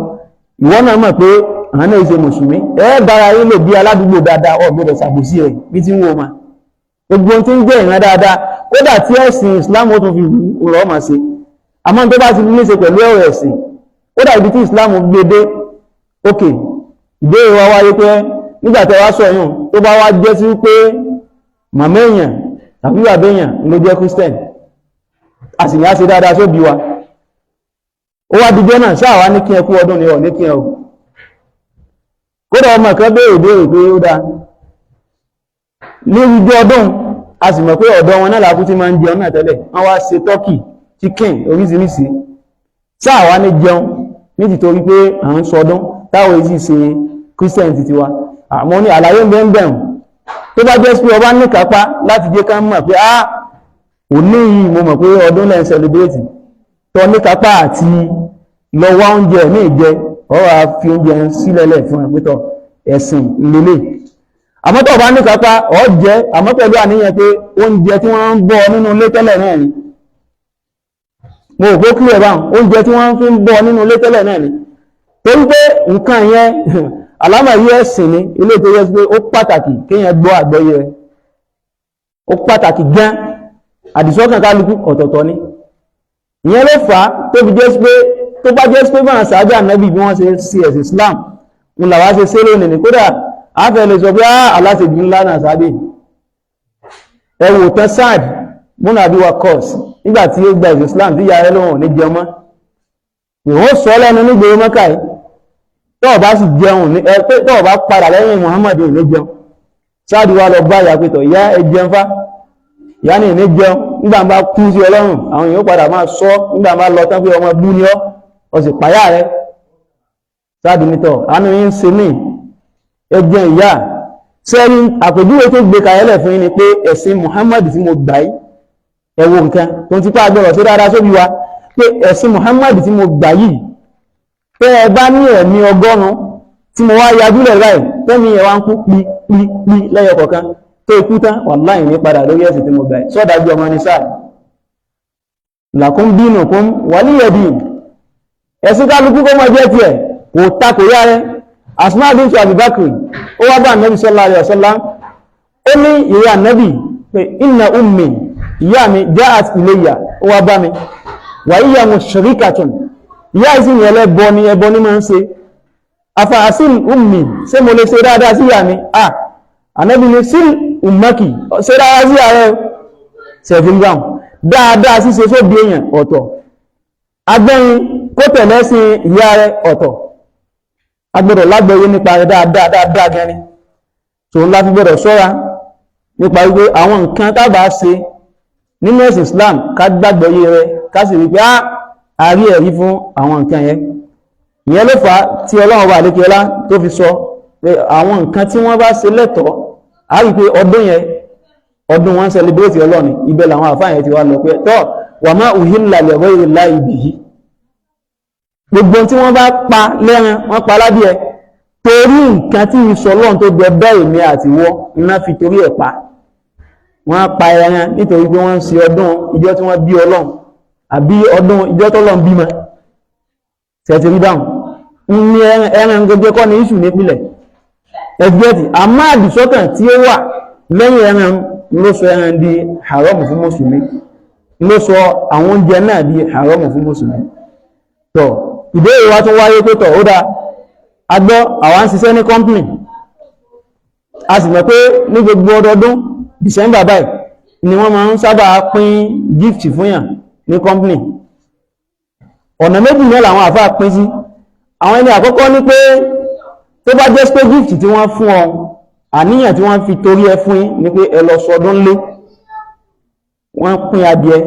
ìwọ náà mọ̀ pé àwọn náà ṣe mùsùlùmí, ẹ bára yín lò bí aládùúgbò dáadáa. Ò gbọ́dọ̀ ṣàbòsí rẹ̀ bí tí ń wo ma gbogbo ohun tí ń jẹ́ ìran dáadáa, kódà tí ẹ̀sìn Islam ó tún fi rọ̀ ọ́ máa ṣe. Àmọ́ tó bá ti ní ṣe pẹ̀lú ọ̀rọ̀ ẹ̀sìn, kódà ibi tí Islam gbé dé. Ok, ìbéèrè wa wáyé pé nígbà tí wàá sọ yùn, tó bá wá jẹ́ sí pé màmá èèyàn tàbí bàbá èèyàn ló jẹ́ Christian, a sì ní á ṣe dáadáa sóbi wa, ó wá dijọ́ náà ṣáà wá ní kí ẹ kú ọdún ni ọ̀ ní kí ẹ o. Kódà ọmọ kan béèrè béèrè pé ó dáa ní ijó ọdún, a sì mọ̀ pé ọ̀dọ̀ wọn náà làkú tí máa ń jẹun náà tẹ́lẹ̀, wọ́n wá ṣe turkey, chicken oríṣiríṣi, ṣáà wá ní jẹun ní tìtorí pé à ń sọdún táwọn èyí sì ṣe Christian ti tiwa. Àmọ́ ní àlàyé ń bẹ ń bẹ̀rùn, tó bá jẹ́ sí ọba ní kápá láti jẹ́ ká mọ̀ pé òní yìí mo mọ̀ pé ọdún lẹ́ ń celebrate, tó ní kápá àti Lọ wá oúnjẹ ní ìjẹ, ọ wá fi oúnjẹ sílẹ̀lẹ̀ fún ẹ pẹ́tọ̀ ẹ̀sìn lélẹ̀. Àmọ́ tó bá ní kápá, ọ jẹ, àmọ́ pẹ̀lú àníyàn pé oúnjẹ tí wọ́n ń bọ́ nínú ilé tẹ́lẹ̀ náà ni. Mo rò pé clear báwọn. Oúnjẹ tí wọ́n fi ń bọ́ nínú ilé tẹ́lẹ̀ náà ni, torí pé nǹkan yẹn, àlámọ̀rí ẹ̀sìn ni. Ilé tó yẹ pé ó pàtàkì kéèyàn gbọ́ àgbọ́yé rẹ̀, ó pàtàkì gan. Àdìsọ́kàn kálukú ọ̀tọ̀ọ̀tọ̀ ni. Ìyẹn ló fà á tó fi jẹ́ pé tó bá jẹ́ pé báwọn sàájà ànábì bí wọ́n ṣe sí ẹ̀sìn Islam ń làwá ṣe ṣe lónìí ní, kódà àfẹ́ lè sọ pé aláṣejù ńlá náà sábẹ́. Ẹ wò tán, Saad múnà Abi Waqqas, nígbà tí ó gba ẹ̀sìn Islam, tí ìyá rẹ̀ lóhùn ní jẹun mọ́, ìwọ́n sọ lẹ́nu nígboro Mọ́kà yìí, tó o bá sì jẹun ní ẹ pé tó o bá padà lẹ́yìn Muhammad ní jẹun. Saad wa lọ bá ìyá pé, "Tọ̀, ìyá, ẹ jẹun fá." Ìyá ní ní jẹun. Nígbà bá kú sí Ọlọ́run, àwọn èèyàn padà máa sọ nígbà bá lọ tán pé ọmọ bú ni ọ́, ọ sì pàyà rẹ. Saad nítọ̀, àánú yín ń ṣe mí, ẹ jẹun, ìyá. Sẹ́ni àpèjúwe tó gbé kàyẹ́lẹ̀ fún yín ni pé ẹ̀sìn Muhammad tí mo gbà yìí, ẹ wo nǹkan tó ń tipa agbọ̀rọ̀ sí dáadáa sóbi wa, pé ẹ̀sìn Muhammad tí mo gbà yìí, pé ẹ bá ní ẹ̀mí 100 tí mo wá yajúlẹ̀ báyìí, tẹ́mi ẹ̀ wá ń kú pí pí pí lẹ́yọ kọ̀ọ̀kan tó ikú tán, wàláhì, ní padà lórí ẹ̀sìn tí mo gbà yìí. Sọ́dájú ọmọ ní sáà, lakum dinukum waliya din. Ẹ̀sìn kálukú kó máa jẹ́ tiẹ̀, kò takò yá rẹ̀. Asma bintu Abubakar, ó wá bá Ànábì sallallahu alaihi wasallam, ó ní, "Ìrẹ́ Ànábì, pé inna ummi, ìyá mi, ja'at ilayya, ó wá bá mi, wa hiya mushrikatun, ìyá ìsìn yẹn lẹ́bọ ni, ẹbọ ní máa ń ṣe. Afa asil ummi, ṣé mo lè ṣe dáadáa sí ìyá mi?" Ah, Ànábì ní, "Sil ummaki, ṣe dáadáa sí ìyá rẹ̀." Sẹ̀fìngàn dáadáa ṣíṣe sóbi èèyàn ọ̀tọ̀, agbẹ́yìn kó tẹ̀lé sí ìyá rẹ̀ ọ̀tọ̀. Agbọ́dọ̀ lágbẹ̀wé nípa rẹ̀ dáadáa dáadáa gan ni. Tó ńlá fi gbọ́dọ̀ ṣọ́ra nípa wípé àwọn nǹkan tábà ṣe nínú ẹ̀sìn Islam, ká gbàgbọ́ yé rẹ̀, ká sì rí pé á rí ẹ̀rí fún àwọn nǹkan yẹn. Ìyẹn ló fà á tí Ọlọ́run bá lékè ọlá tó fi sọ pé àwọn nǹkan tí wọ́n bá ṣe lẹ́tọ̀ọ́, á rí pé ọdún yẹn, ọdún wọn celebrate Ọlọ́run. Ibẹ̀ làwọn àfáà yẹn ti wá lọ pé tọ́ wa ma uhilla li ghayri llahi bihi, gbogbo tí wọ́n bá pa lẹ́ran, wọ́n pa ládìẹ torí nǹkan tí ìsọ Ọlọ́run tó gbẹ bẹ́ẹ̀, èmi àti wọ́ iná fi torí ẹ̀ pa. Wọ́n á pa ẹran nítorí pé wọ́n ń ṣe ọdún ìjọ tí wọ́n bí Ọlọ́run, àbí ọdún ìjọ tọ́lọ́run bímọ. Tẹ̀tì rí báwọn ní ẹran gbogbo kọ́ ní issue nípìnlẹ̀ ẹgbẹ́ tí àmọ́ àdìsọ́kàn tí ó wà lẹ́yìn ẹran ló sọ ẹran di haram fún mùsùlùmí, ló sọ àwọn oúnjẹ náà di haram fún mùsùlùmí. Tọ́, ìbéèrè wa tún wáyé pé, tọ̀, ó dáa, a gbọ́, àwa ń ṣiṣẹ́ ní company, a sì mọ̀ pé ní gbogbo ọdọọdún December báyìí ni wọ́n máa ń sábà pín gift fún yàn ní company. Ọ̀nà méjì náà làwọn àfáà pín sí. Àwọn ẹni àkọ́kọ́ ní pé tó bá jẹ́ pé gift tí wọ́n fún ọ, àníyàn tí wọ́n fi torí ẹ fún yín ni pé ẹ lọ sọdún lé, wọ́n pín adìẹ,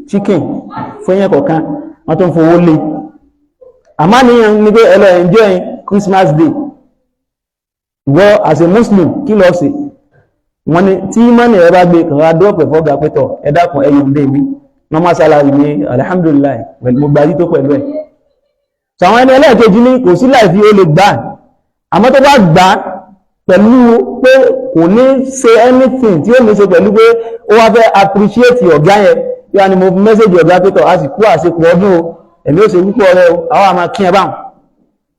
chicken fún yẹn kọ̀ọ̀kan, wọ́n tó ń fowó lé, àmọ́ àníyàn ni pé ẹ lọ enjoy Christmas day. Ìwọ as a Muslim, kí lọ sí? Wọ́n ní tí mọ́nì ẹ bá gbé kàn á dọ́pẹ̀ fọ́gà pẹ́tọ̀, "Ẹ dákun, ẹ yọ̀ǹde mi, normal salary mi, alhamdulillah, mo gbajú tó pẹ̀lú ẹ̀." Sàwọn ẹni ẹlẹ́ẹ̀kejì ní kò sí láì fi, ó lè gbà, àmọ́ tó bá gbà pẹ̀lú pé kò ní ṣe anything tí ó ní ṣe pẹ̀lú pé ó wá fẹ́ appreciate ọ̀gá yẹn, bí wọ́n ní mo message ọ̀gá pẹ́tọ̀, a sì kú àṣepọ̀ ọdún o, ẹ̀mí ó ṣe púpọ̀ rẹ o, àwọn àmà kí ẹ báwọn.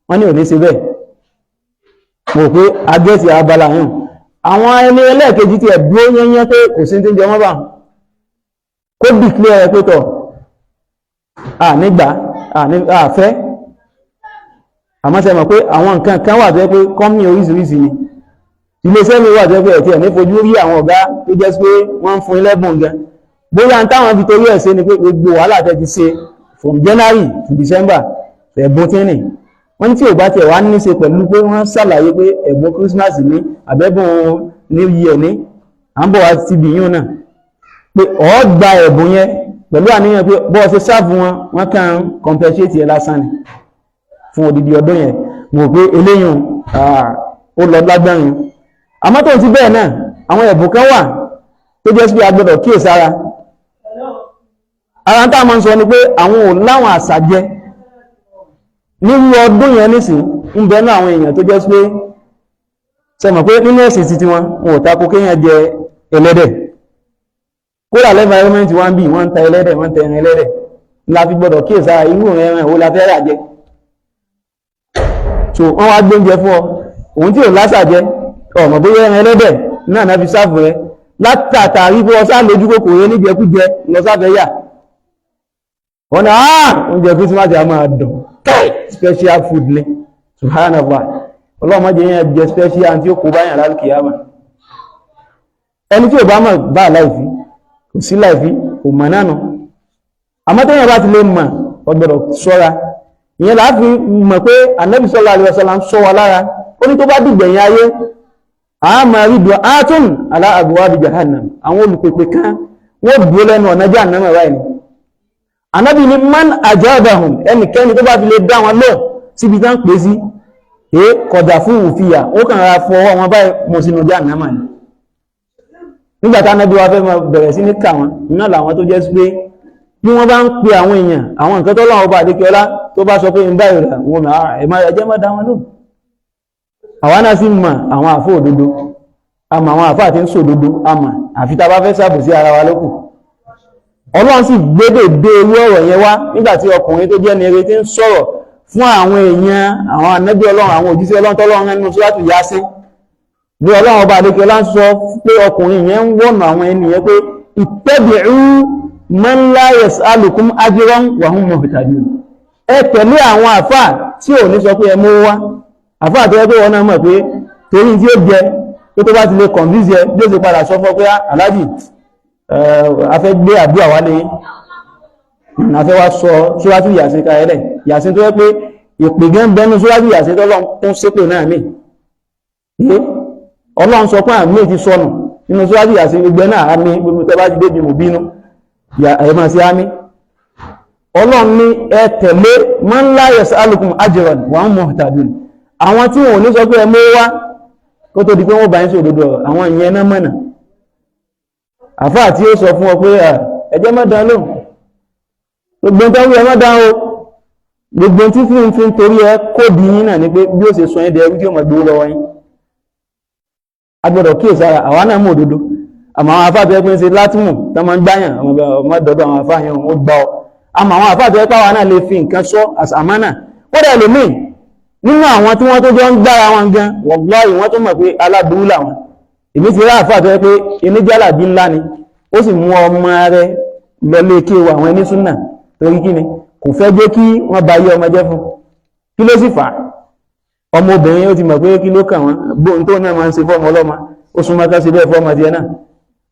Wọ́n ní ò ní ṣe bẹ́ẹ̀. Mo rò pé agẹ́tì abala yàn. Àwọn ẹni ẹlẹ́ẹ̀kejì ti ẹ̀ dúró yẹ́nyẹ́ pé kò sí tí ń jẹ wọ́n bá kó declare ẹ pé tọ̀, à nígbà àfẹ́. Àmọ́ ṣe mọ̀ pé àwọn nǹkan kan wà tó yẹ pé company oríṣiríṣi ni. Iléeṣẹ́ mi wà tó yẹ pé ẹ̀tí ẹ̀ ní fojú rí àwọn ọ̀gá tó jẹ́ pé wọ́n ń fún ilẹ́bùn gan, bóyá ń táwọn fi torí ẹ̀ ṣe ni pé gbogbo wàhálà tẹ́ ti ṣe from January to December, ẹ̀bùn tí ní wọ́n ní tí ò bá tiẹ̀ wá ní ṣe pẹ̀lú pé wọ́n ṣàlàyé pé ẹ̀bùn Christmas ní àbẹ́bùn New Year ní à ń bọ̀ wá síbi yín náà, pé ọ̀ gba ẹ̀bùn yẹn pẹ̀lú àníyàn pé bọ́ ọ ṣe serve wọn, wọ́n kàn ń compensate yẹn lásán ni fún odidi ọdún yẹn. Mo rò pé eléyìí ó lọ lágbárin. Àmọ́ tó ti bẹ́ẹ̀ náà, àwọn ẹ̀bùn kan wà tó jẹ́ sí pé a gbọ́dọ̀ kíyèsára. Ara tá a máa ń sọ ni pé àwọn ò láwọn àṣà jẹ. Nínú ọdún yẹn nísìn ń bẹ náà àwọn èèyàn tó jẹ́ pé sọmọ̀ pé nínú ẹ̀sìn títí wọn, wọn ò tako kéèyàn jẹ ẹlẹ́dẹ̀. Kódà l'environment wọn bí wọ́n ń ta ẹlẹ́dẹ̀, wọ́n ń ta ẹran ẹlẹ́dẹ̀. La fi gbọ́dọ̀ kíyèsára irú ẹran wo la fẹ́ rà jẹ. So wọ́n wá gbóúnjẹ fún ọ, òun tí ò lásà jẹ, ọmọ bóyá ẹran ẹlẹ́dẹ̀ náà náà fi sáfù rẹ látàtàrí fún ọsá lójú kòkòrò níjẹkújẹ lọ sáfẹ́ yà wọ́n ní àá oúnjẹ Christmas a máa dùn, káì, special food ni. Subhanallah, ọlọ́mọdé yẹn jẹ special tí ó kó báyàn lálùkìyàmà. Ẹni tí ò bá mọ̀ bá láìfí, kò sí láìfí, kò mọ̀ náà nù. Àmọ́ tẹ́yìn bá ti lè mọ̀, ọgbọ̀dọ̀ ṣọ́ra. Ìyẹn láà fi mọ̀ pé Ànábì sallallahu alaihi wasallam ń sọ wa lára. Ó ní tó bá dìgbẹ̀yìn ayé, a máa rí dùn átùn ala abwabi jahannam, àwọn olùpèpè kan wọ́n dúró lẹ́nu ọ̀nà jahannam báyìí ni. Ànábì ní man ajabahum, ẹnikẹ́ni tó bá fi lè dá wọn lọ síbi tán pè sí é kọ̀dà fún òfìyà, ó kàn ra fọwọ́ wọn báyìí mọ̀ sínú jahannam ni. Nígbà tá Ànábì wa fẹ́ máa bẹ̀rẹ̀ sí ní kà wọ́n iná làwọn tó jẹ́ sí pé bí wọ́n bá ń pe àwọn èèyàn àwọn nǹkan tó láwọn ọba àdékẹ́ọ́lá tó bá sọ pé ń báyìí rẹ̀ wọn ẹ̀mọ́ ẹjẹ́ má dá wọn lóhùn. Àwa náà sì mọ̀ àwọn àfó òdodo, a mọ̀ àwọn àfáà tí ń sòdodo, a mọ̀, àfi tá a bá fẹ́ sàbò sí ara wa lókù. Ọlọ́run sì gbédè dé irú ọ̀rọ̀ yẹn wá nígbà tí ọkùnrin tó jẹ́ ní eré tí ń sọ̀rọ̀ fún àwọn èèyàn, àwọn ànábì Ọlọ́run, àwọn òjíṣẹ́ Ọlọ́run tọ́lọ́run nínú Súrátù Yásín, bí Ọlọ́run ọba àdékẹ́ọ́lá ń sọ pé ọkùnrin yẹn ń wọ̀nà àwọn ènìyàn pé ittabi'u man la yas'alukum ajran wa hum muhtadun. Ẹ tẹ̀lé àwọn àfáà tí ò ní sọ pé ẹ mú wá, àfáà tó yẹ pé wọn náà mọ̀ pé torí tí ó jẹ pé tó bá ti lè convince ẹ bí ó ti padà sọ fún ọ pé aláàjì, a fẹ́ gbé àdúrà wálé yín, a fẹ́ wá sọ Súrátù Yásín kalẹ̀. Yásín tó yẹ pé ìpè gẹ́ ń bẹnu Súrátù Yásín tọ́lọ́run tó ń ṣépè náà mí. Ọlọ́run sọ pé àmì ti sọnù nínú Súrátù Yásín, gbogbo náà àmì gbogbo tó bá ti débi mò bínú ẹ máa sí àmì. Ọlọ́run ní ẹ tẹ̀lé man la yas'alukum ajran wa hum muhtadun, àwọn tí wọn ò ní sọ pé ẹ mú wá kó tó di pé wọ́n bá ń sọ òdodo ọ̀rọ̀, àwọn ìyẹn náà mọ̀nà. Àfáà tí ó sọ fún ọ pé ẹjẹ́ má dán lóhùn, gbogbo tó ń wí ẹ má dán o, gbogbo tí fi ń fi torí ẹ kó di yín náà ni pé bí ó ṣe sọ yín di ẹrú tí ó mọ̀ gbowó lọ́wọ́ yín. A gbọ́dọ̀ kíyèsára, àwa náà mú òdodo, àmọ́ àwọn àfáà tó yẹ pé ń ṣe látìmù tó máa ń gbáyàn ọmọ dọ́dọ̀ àwọn àfáà yẹn ó gbà ọ. Àmọ́ àwọn àfáà tó yẹ pé àwa náà lè fi nǹkan sọ àmánà. Kódà ẹlòmíì nínú àwọn tí wọ́n tó jọ ń gbára wọn gan, wallahi, wọ́n tó mọ̀ pé aláburú làwọn. Èmi ti rí àfáà tó yẹ pé oníjàlábí ńlá ni, ó sì mú ọmọ rẹ̀ lọlé kéwà àwọn ẹni súnà, torí kí ni? Kò fẹ́ jẹ́ kí wọ́n ba yé ọmọ jẹ́ fún. Kí ló sì fà á? Ọmọbìnrin ó ti mọ̀ pé kí ló kàn wọ́n, bóun tó náà máa ń ṣe fọ́mọ ọlọ́mọ, ó súnmọ́ ká ṣe bẹ́ẹ̀ fọ́mọ tiẹ̀ náà.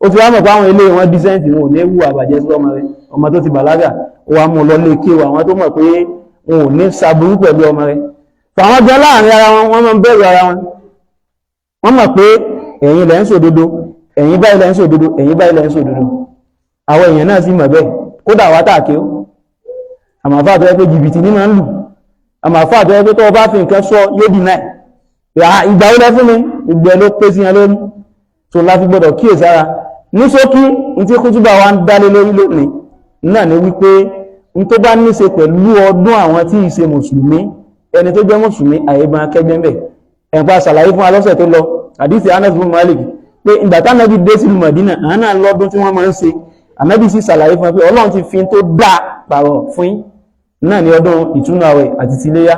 Ó ti wá mọ̀ pé àwọn ilé wọn decent, wọn ò ní wù àbàjẹ́ sí ọmọ rẹ̀. Ọmọ tó ti bàlágà, ó wá mú un lọ lé kéwà àwọn tó mọ̀ pé wọn ò ní ṣaburú pẹ̀lú ọmọ rẹ̀. Fàwọn gan láàrin ara wọn, wọ́n máa ń bẹ̀rù ara wọn. Wọ́n mọ̀ pé ẹ̀yin lẹ́ ń sòdodo, ẹ̀yin báyìí lẹ́ ń sòdodo, ẹ̀yin báyìí lẹ́ ń sòdodo. Àwọn èèyàn náà sì mọ̀ bẹ́ẹ̀, kódà wá tàkí ó. Àmọ́ àfáà tó yẹ pé jìbìtì ní máa ń lù, àmọ́ àfáà tó yẹ pé tó o bá fi nǹkan sọ yóò dì náà ìgbà ó lẹ fún mi, ìgbà ló pé sí yẹn lórí. Tó la fi gbọdọ̀ kíyèsára. Ní ṣókí, ní tí kútúbà wa ń dálé lórí lónìí náà ni wípé n tó bá ní ṣe pẹ̀lú ọdún àwọn tí ì ṣe mùsùlùmí, ẹni tó jẹ́ mùsùlùmí àyèbọn akẹgbẹ́ ńbẹ̀. Ẹ̀pá ṣàlàyé fún alọ́sẹ̀ tó lọ àdìsí Anas bin Malik pé ìgbà tánábì dé sílùú Mọ̀dínà, àwọn náà lọ́dún tí wọ́n máa ń ṣe. Ànábì sì ṣàlàyé fún wa pé Ọlọ́run ti fi tó dáa pààrọ̀ fún yín náà ní ọdún ìtúnu àwẹ̀ àti tiléyá.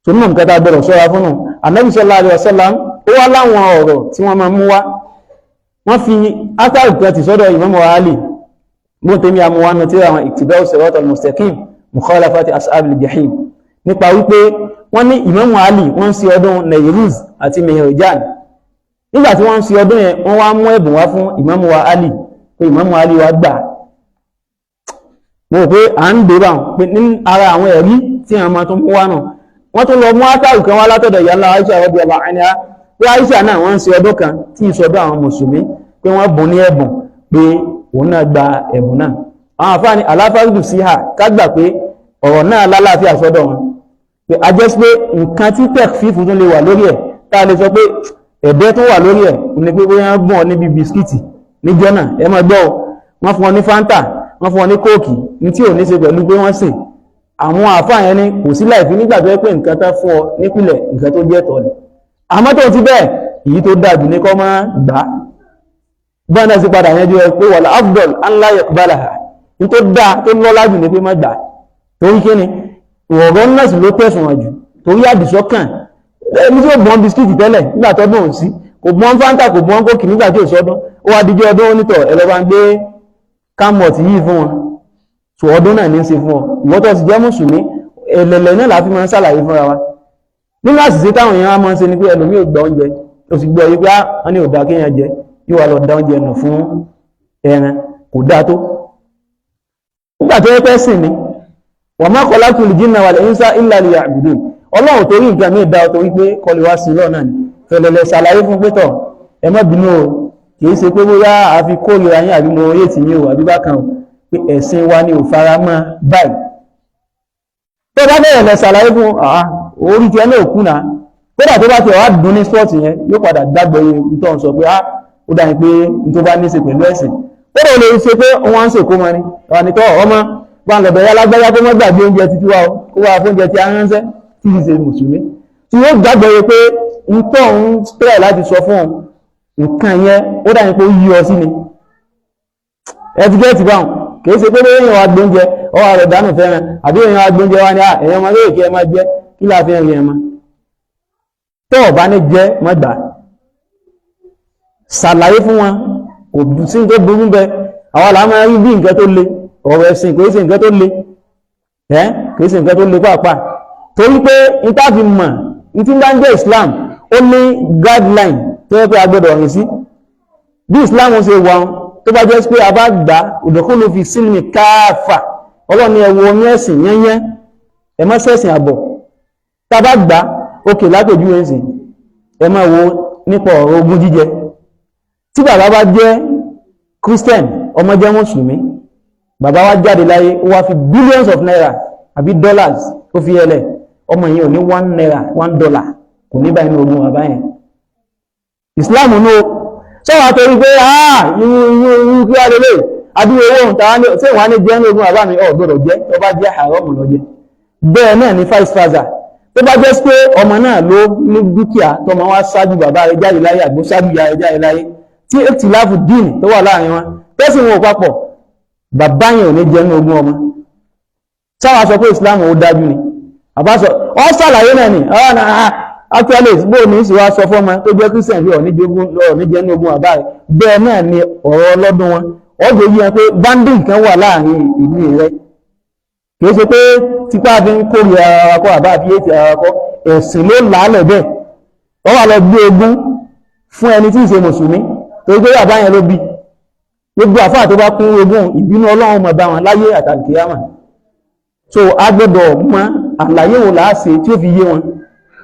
Tó nínú nǹkan tá a gbọ́dọ̀ ṣọ́ra fún nù. Ànábì sallallahu alaihi wasallam ó wá láwọn ọ̀rọ̀ tí wọ́n máa mú wá. Wọ́n fi átàrù kan ti sọ́dọ̀ Imam Ali bó tẹ́mi amúwánu tí àwọn ittiba'u siratal mustaqim mukhalafati ashabil jahim, nípa wípé wọ́n ní Imam Ali wọ́n ń ṣe ọdún Nairuz àti Mehrijan. Nígbà tí wọ́n ń ṣe ọdún yẹn, wọ́n wá mú ẹ̀bùn wá fún Imam wa Ali pé Imam Ali wa gbà. Mo rò pé à ń dè báwọn pé ní ara àwọn ẹ̀rí tí àwọn máa tún mú wá náà, wọ́n tún lọ mú átàrù kan wá látọ̀dọ̀ ìyá ńlá Aisha radiyallahu anha pé Aisha náà wọ́n ń ṣe ọdún kan tí ìsọdún àwọn mùsùlùmí, pé wọ́n bùn ní ẹ̀bùn, pé òun náà gba ẹ̀bùn náà. Àwọn àfáàní aláfáàdù sí hà ká gbà pé ọ̀rọ̀ náà lálàáfíà sọ́dọ̀ wọn, pé a jẹ́ pé nǹkan tí tech fífù tún lè wà lórí ẹ̀, tá a lè sọ pé ẹ̀bẹ́ tó wà lórí ẹ̀ ní pé bóyá wọ́n bùn ọ níbi bisikíìtì níjọ́ náà, ẹ máa gbọ́ ọ, wọ́n fún ọ ní Fanta, wọ́n fún ọ ní Coke, ní tí ò ní ṣe pẹ̀lú pé wọ́n sè Àwọn àfáà yẹn ní kò sí láìfi nígbà tó yẹ pé nǹkan tán fún ọ nípìnlẹ̀, nǹkan tó jẹ́ tọ́ ni. Àmọ́ tó ti bẹ́ẹ̀, èyí tó dájú ní kọ́ máa gbà á. Bọ́n náà sì padà yanjú ẹ pé wal afdal an la yaqbalaha, ní tó dáa tó lọ́lá jù ní pé má gbà á. Torí kí ni? Ọ̀rọ̀ náà sì ló tẹ̀sùn wọn jù, torí àdìsọ́kàn ẹni tí ó bọ́n bisikíìtì tẹ́lẹ̀ nígbà tó dùn sí, kò bọ́n Fanta, kò bọ́n Coke nígbà tí ò sọ́dún, ó wá díjọ́ ọdún onítọ̀ ẹ lọ́ bá ń gbé kámọ̀tì yìí fún wọn. Tó ọdún náà ní í ṣe fún ọ, ìwọ́n tó ti jẹ́ mùsùlùmí, ẹ̀lẹ̀lẹ̀ náà láfi máa ń ṣàlàyé fúnra wa. Nínú àṣìṣe táwọn èèyàn máa ń ṣe ni pé ẹlòmíì ò gba oúnjẹ, ó sì gbọ́ yí pé wọ́n ní ò dáa kéèyàn jẹ, yóò wá lọ da oúnjẹ nù fún ẹran. Kò dáa tó nígbà tó yẹ pé sìn ni wa ma khalaqtul jinna wal insa illa liya'budun. Ọlọ́run torí nǹkan míì dá ọ torí pé kọlu wá sí lọ́nà ni. Fẹ̀lẹ̀lẹ̀ ṣàlàyé fún pé tọ̀, ẹ má bínú o, kì í ṣe pé bóyá àfi kórìíra yín àbí mo yé tì yín o àbí bákan o, pé ẹ̀sìn wa ni ò fara mọ́ báyìí. Tó bá bẹ̀rẹ̀ lẹ ṣàlàyé fún orí tiẹ̀ náà kùnà, kódà tó bá tiẹ̀ wá dùn ní spọ́ọ̀tì yẹn, yóò padà gbàgbọ́ yẹn tó ń sọ pé ó dá ní pé n tó bá ní í ṣe pẹ̀lú ẹ̀sìn. Kódà ó lè ṣe pé wọ́n ń ṣèkó mọ́ ni wà ní tọ́ ọmọ bá ń lọ bẹ̀rẹ̀ alágbájá kó mọ́ gbàgbé oúnjẹ títí wa o, kó wá fún oúnjẹ tí a ránṣẹ́ tí kì í ṣe mùsùlùmí, tí yóò gbàgbọ́ yẹ pé n tó ń tẹ̀ láti sọ fún nǹkan yẹn, ó dá ní pé ó yí ọ sí ni. Ẹ ti gẹ́ẹ̀tì báwọn. Kìí ṣe pé bóyá èèyàn wa gbóúnjẹ ọwọ́ rẹ̀ dànù fẹ́ràn, àbí èèyàn wa gbóúnjẹ wa ní èèyàn ọmọ lóye kí ẹ máa jẹ kí láà fi ń rí ẹ mọ́. Tó o bá ní jẹ́, mọ́ gbà. Ṣàlàyé fún wọn, kò sí tó burú bẹ. Àwa là máa rí bí nǹkan tó le. Ọ̀rọ̀ ẹ̀sìn kìí ṣe nǹkan tó le, ẹ́ kìí ṣe nǹkan tó le pàápàá, torí pé n tá fi mọ̀ n tí bá ń jẹ́ Islam, ó ní guideline tó yẹ pé a gbọ́dọ̀ rìn sí. Bí Islam ṣe wà, tó bá jẹ́ pé a bá gbà udkhulu fi sílmi káfà, Ọlọ́run ní ẹ wọ ní ẹ̀sìn yẹ́nyẹ́, ẹ má ṣẹ̀sìn àbọ̀. Tá a bá gbà ókè látòjú ẹ̀sìn, ẹ máa wo nípa ọ̀rọ̀ ogún jíjẹ. Tí bàbá bá jẹ́ Christian, ọmọ jẹ́ mùsùlùmí, bàbá wa jáde láyé, ó wá fi billions of naira àbí dollars ó fi ẹlẹ̀, ọmọ yẹn ò ní ₦1, $1 kò ní báyìí ní ogún bàbá yẹn. Islam ní o sọ́wọ́n àtọ́rí pé irú irú irú kí wá lélẹ̀ adúrú owó ohun tàwa ní tí wọ́n á ní jẹ́ ní ogún bàbá mi, ọ̀ gbọ́dọ̀ jẹ́. Tó bá jẹ́, haram lọ jẹ́. Bẹ́ẹ̀ náà ní vice versa, tó bá jẹ́ pé ọmọ náà ló ní dúkìá, tọmọ wa ṣáájú bàbá rẹ̀ jáde láyé àgbó ṣáájú ìyá rẹ̀ jáde láyé, tí ikhtilafu dín tó wà láàrin wọn, tẹ́sí wọn ò papọ̀, bàbá yẹn ò ní jẹ́ ní ogún ọmọ. Sáwà sọ pé Islam ò dájú ni àbá sọ ọ ṣàlàyé náà ni. Actually, bó ní sì wá sọ fọ́mọ tó jẹ́ Christian bí ọ̀ní jẹ́ ní ogún bàbá rẹ̀? Bẹ́ẹ̀ náà ni ọ̀rọ̀ ọlọ́dún wọn, ọjọ́ yíyan pé banding kan wà láàrin ìlú rẹ̀. Kìí ṣe pé tipa fi ń kórìíra ara wa kọ́, àbá fi ètì ara wa kọ́, ẹ̀sìn ló làálẹ̀ bẹ́ẹ̀. Wọ́n wà lọ gbé ogún fún ẹni tí ì ṣe mùsùlùmí torí pé bàbá yẹn ló bí. Gbogbo àfáà tó bá kún ogún, ìbínú Ọlọ́run mọ̀ bá wọn láyé àtàlùkìyàmà. So a gbọ́dọ̀ mọ àlàyé wo làá ṣe tí ó fi yé wọn.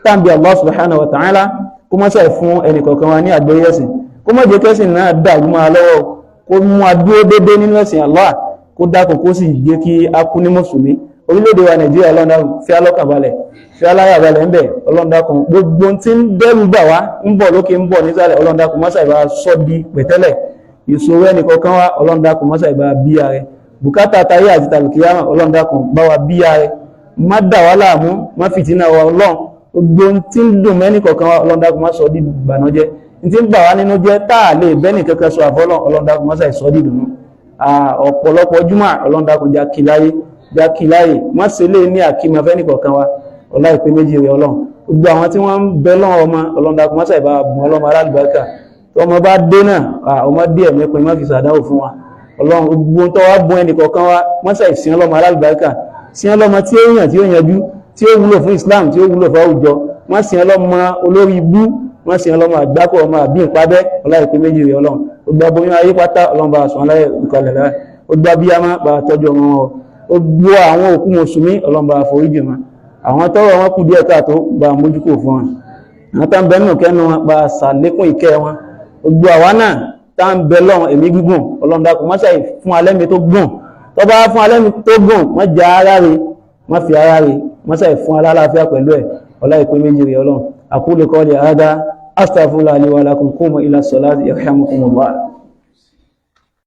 Tàbí Allah subhanahu wa ta'ala kó má ṣe fún ẹnì kọ̀ọ̀kan wa ní àgbọ́yé ẹ̀sìn, kó má jẹ́ kẹ́sìn náà dàrú máa lọ́wọ́, kó mú adúró dédé nínú ẹ̀sìn Allah, kó dákun kó sì jẹ́ kí a kú ní mùsùlùmí. Orílẹ̀-èdè wa Nàìjíríà, Ọlọ́run fi alọ́kàn balẹ̀, fi aláyà balẹ̀ ń bẹ̀. Ọlọ́run dákun, gbogbo tí ń dẹ́rù bà wá, ń bọ̀ lókè, ń bọ̀ nísàlẹ̀, Ọlọ́run dákun má ṣe ìbá sọ́ di pẹ̀tẹ́lẹ̀. Ìṣòro ẹnì kọ̀ọ̀kan wa, Ọlọ́run dákun má ṣe ìbá bíya rẹ̀. Bùkátà táyé àti tàlùkìyàmà, Ọlọ́run dákun bá wa bíya rẹ̀, má dà wá láàmú, má fìtínà wa. Ọlọ́run, gbogbo tí ń dùn mẹ́nì kọ̀ọ̀kan wa, Ọlọ́run dákun má sọ di ìbànújẹ́. Tí ń bà wá nínú jẹ́ tá a lè bẹ́nì kankan sọ àfọlọ́, Ọlọ́run dákun má ṣe sọ di ìdùnnú. Ọ̀pọ̀lọpọ̀ júmọ̀, Ọlọ́run dákun jákìláyé, jákìláyé, má ṣe lè ní àkímọ̀ fẹ́nì kọ̀ọ̀kan wa. Ọlá ìpè méjì rẹ̀ Ọlọ́run. Gbogbo àwọn tí wọ́n ń bẹ lọ́wọ́ ọmọ, Ọlọ́run dákun má ṣe ìbá bùn ọlọ́mọ alálùbáríkà. Tó ọmọ bá dé náà, ọmọ díẹ̀ mẹ́pin, má fi sàdáwò fún wa. Ọlọ́run, gbogbo tó wá bùn ẹnì kọ̀ọ̀kan wa, má ṣe ìsìn ọlọ́mọ alálùbáríkà, sin ọlọ́mọ tí ó yàn, tí ó yanjú, tí ó wúlò fún Islam, tí ó wúlò fún àwùjọ. Má sin ọlọ́mọ olórí ibú, má sin ọlọ́mọ àgbákò, ọmọ àbí ìpábẹ́. Ọlá ìpè méjì rẹ̀ Ọlọ́run. Gbogbo aboyún ayé pátá, Ọlọ́run bá sùn aláyẹ ìkọlẹ̀ lára. Gbogbo abiyamọ, bá tọ́jú ọmọ wọn. Gbogbo àwọn òkú mùsùlùmí, Ọlọ́run bá foríjì wọn. Àwọn tọ́rọ̀ wọn kù díẹ̀ káàtó, bá mójúkò fún wọn. Àwọn tá ń bẹ nínú kẹ́nu wọn, bá ṣàlékún ìkẹ́ wọn. Gbogbo àwa náà tá ń bẹ lọ́run ẹ̀mí gígùn, Ọlọ́run dákun má ṣàì fún alẹ́mi tó gùn. Tó bá fún alẹ́mi tó gùn, má jẹ́ ara rẹ̀, má fi ara rẹ̀, má ṣàì fún alálàáfíà pẹ̀lú ẹ̀. Ọlá ìpín méjì rẹ̀ Ọlọ́run. Aqulu qawli hadha, astaghfirullaha li wa lakum, qumu ila salati yarhamukumullah.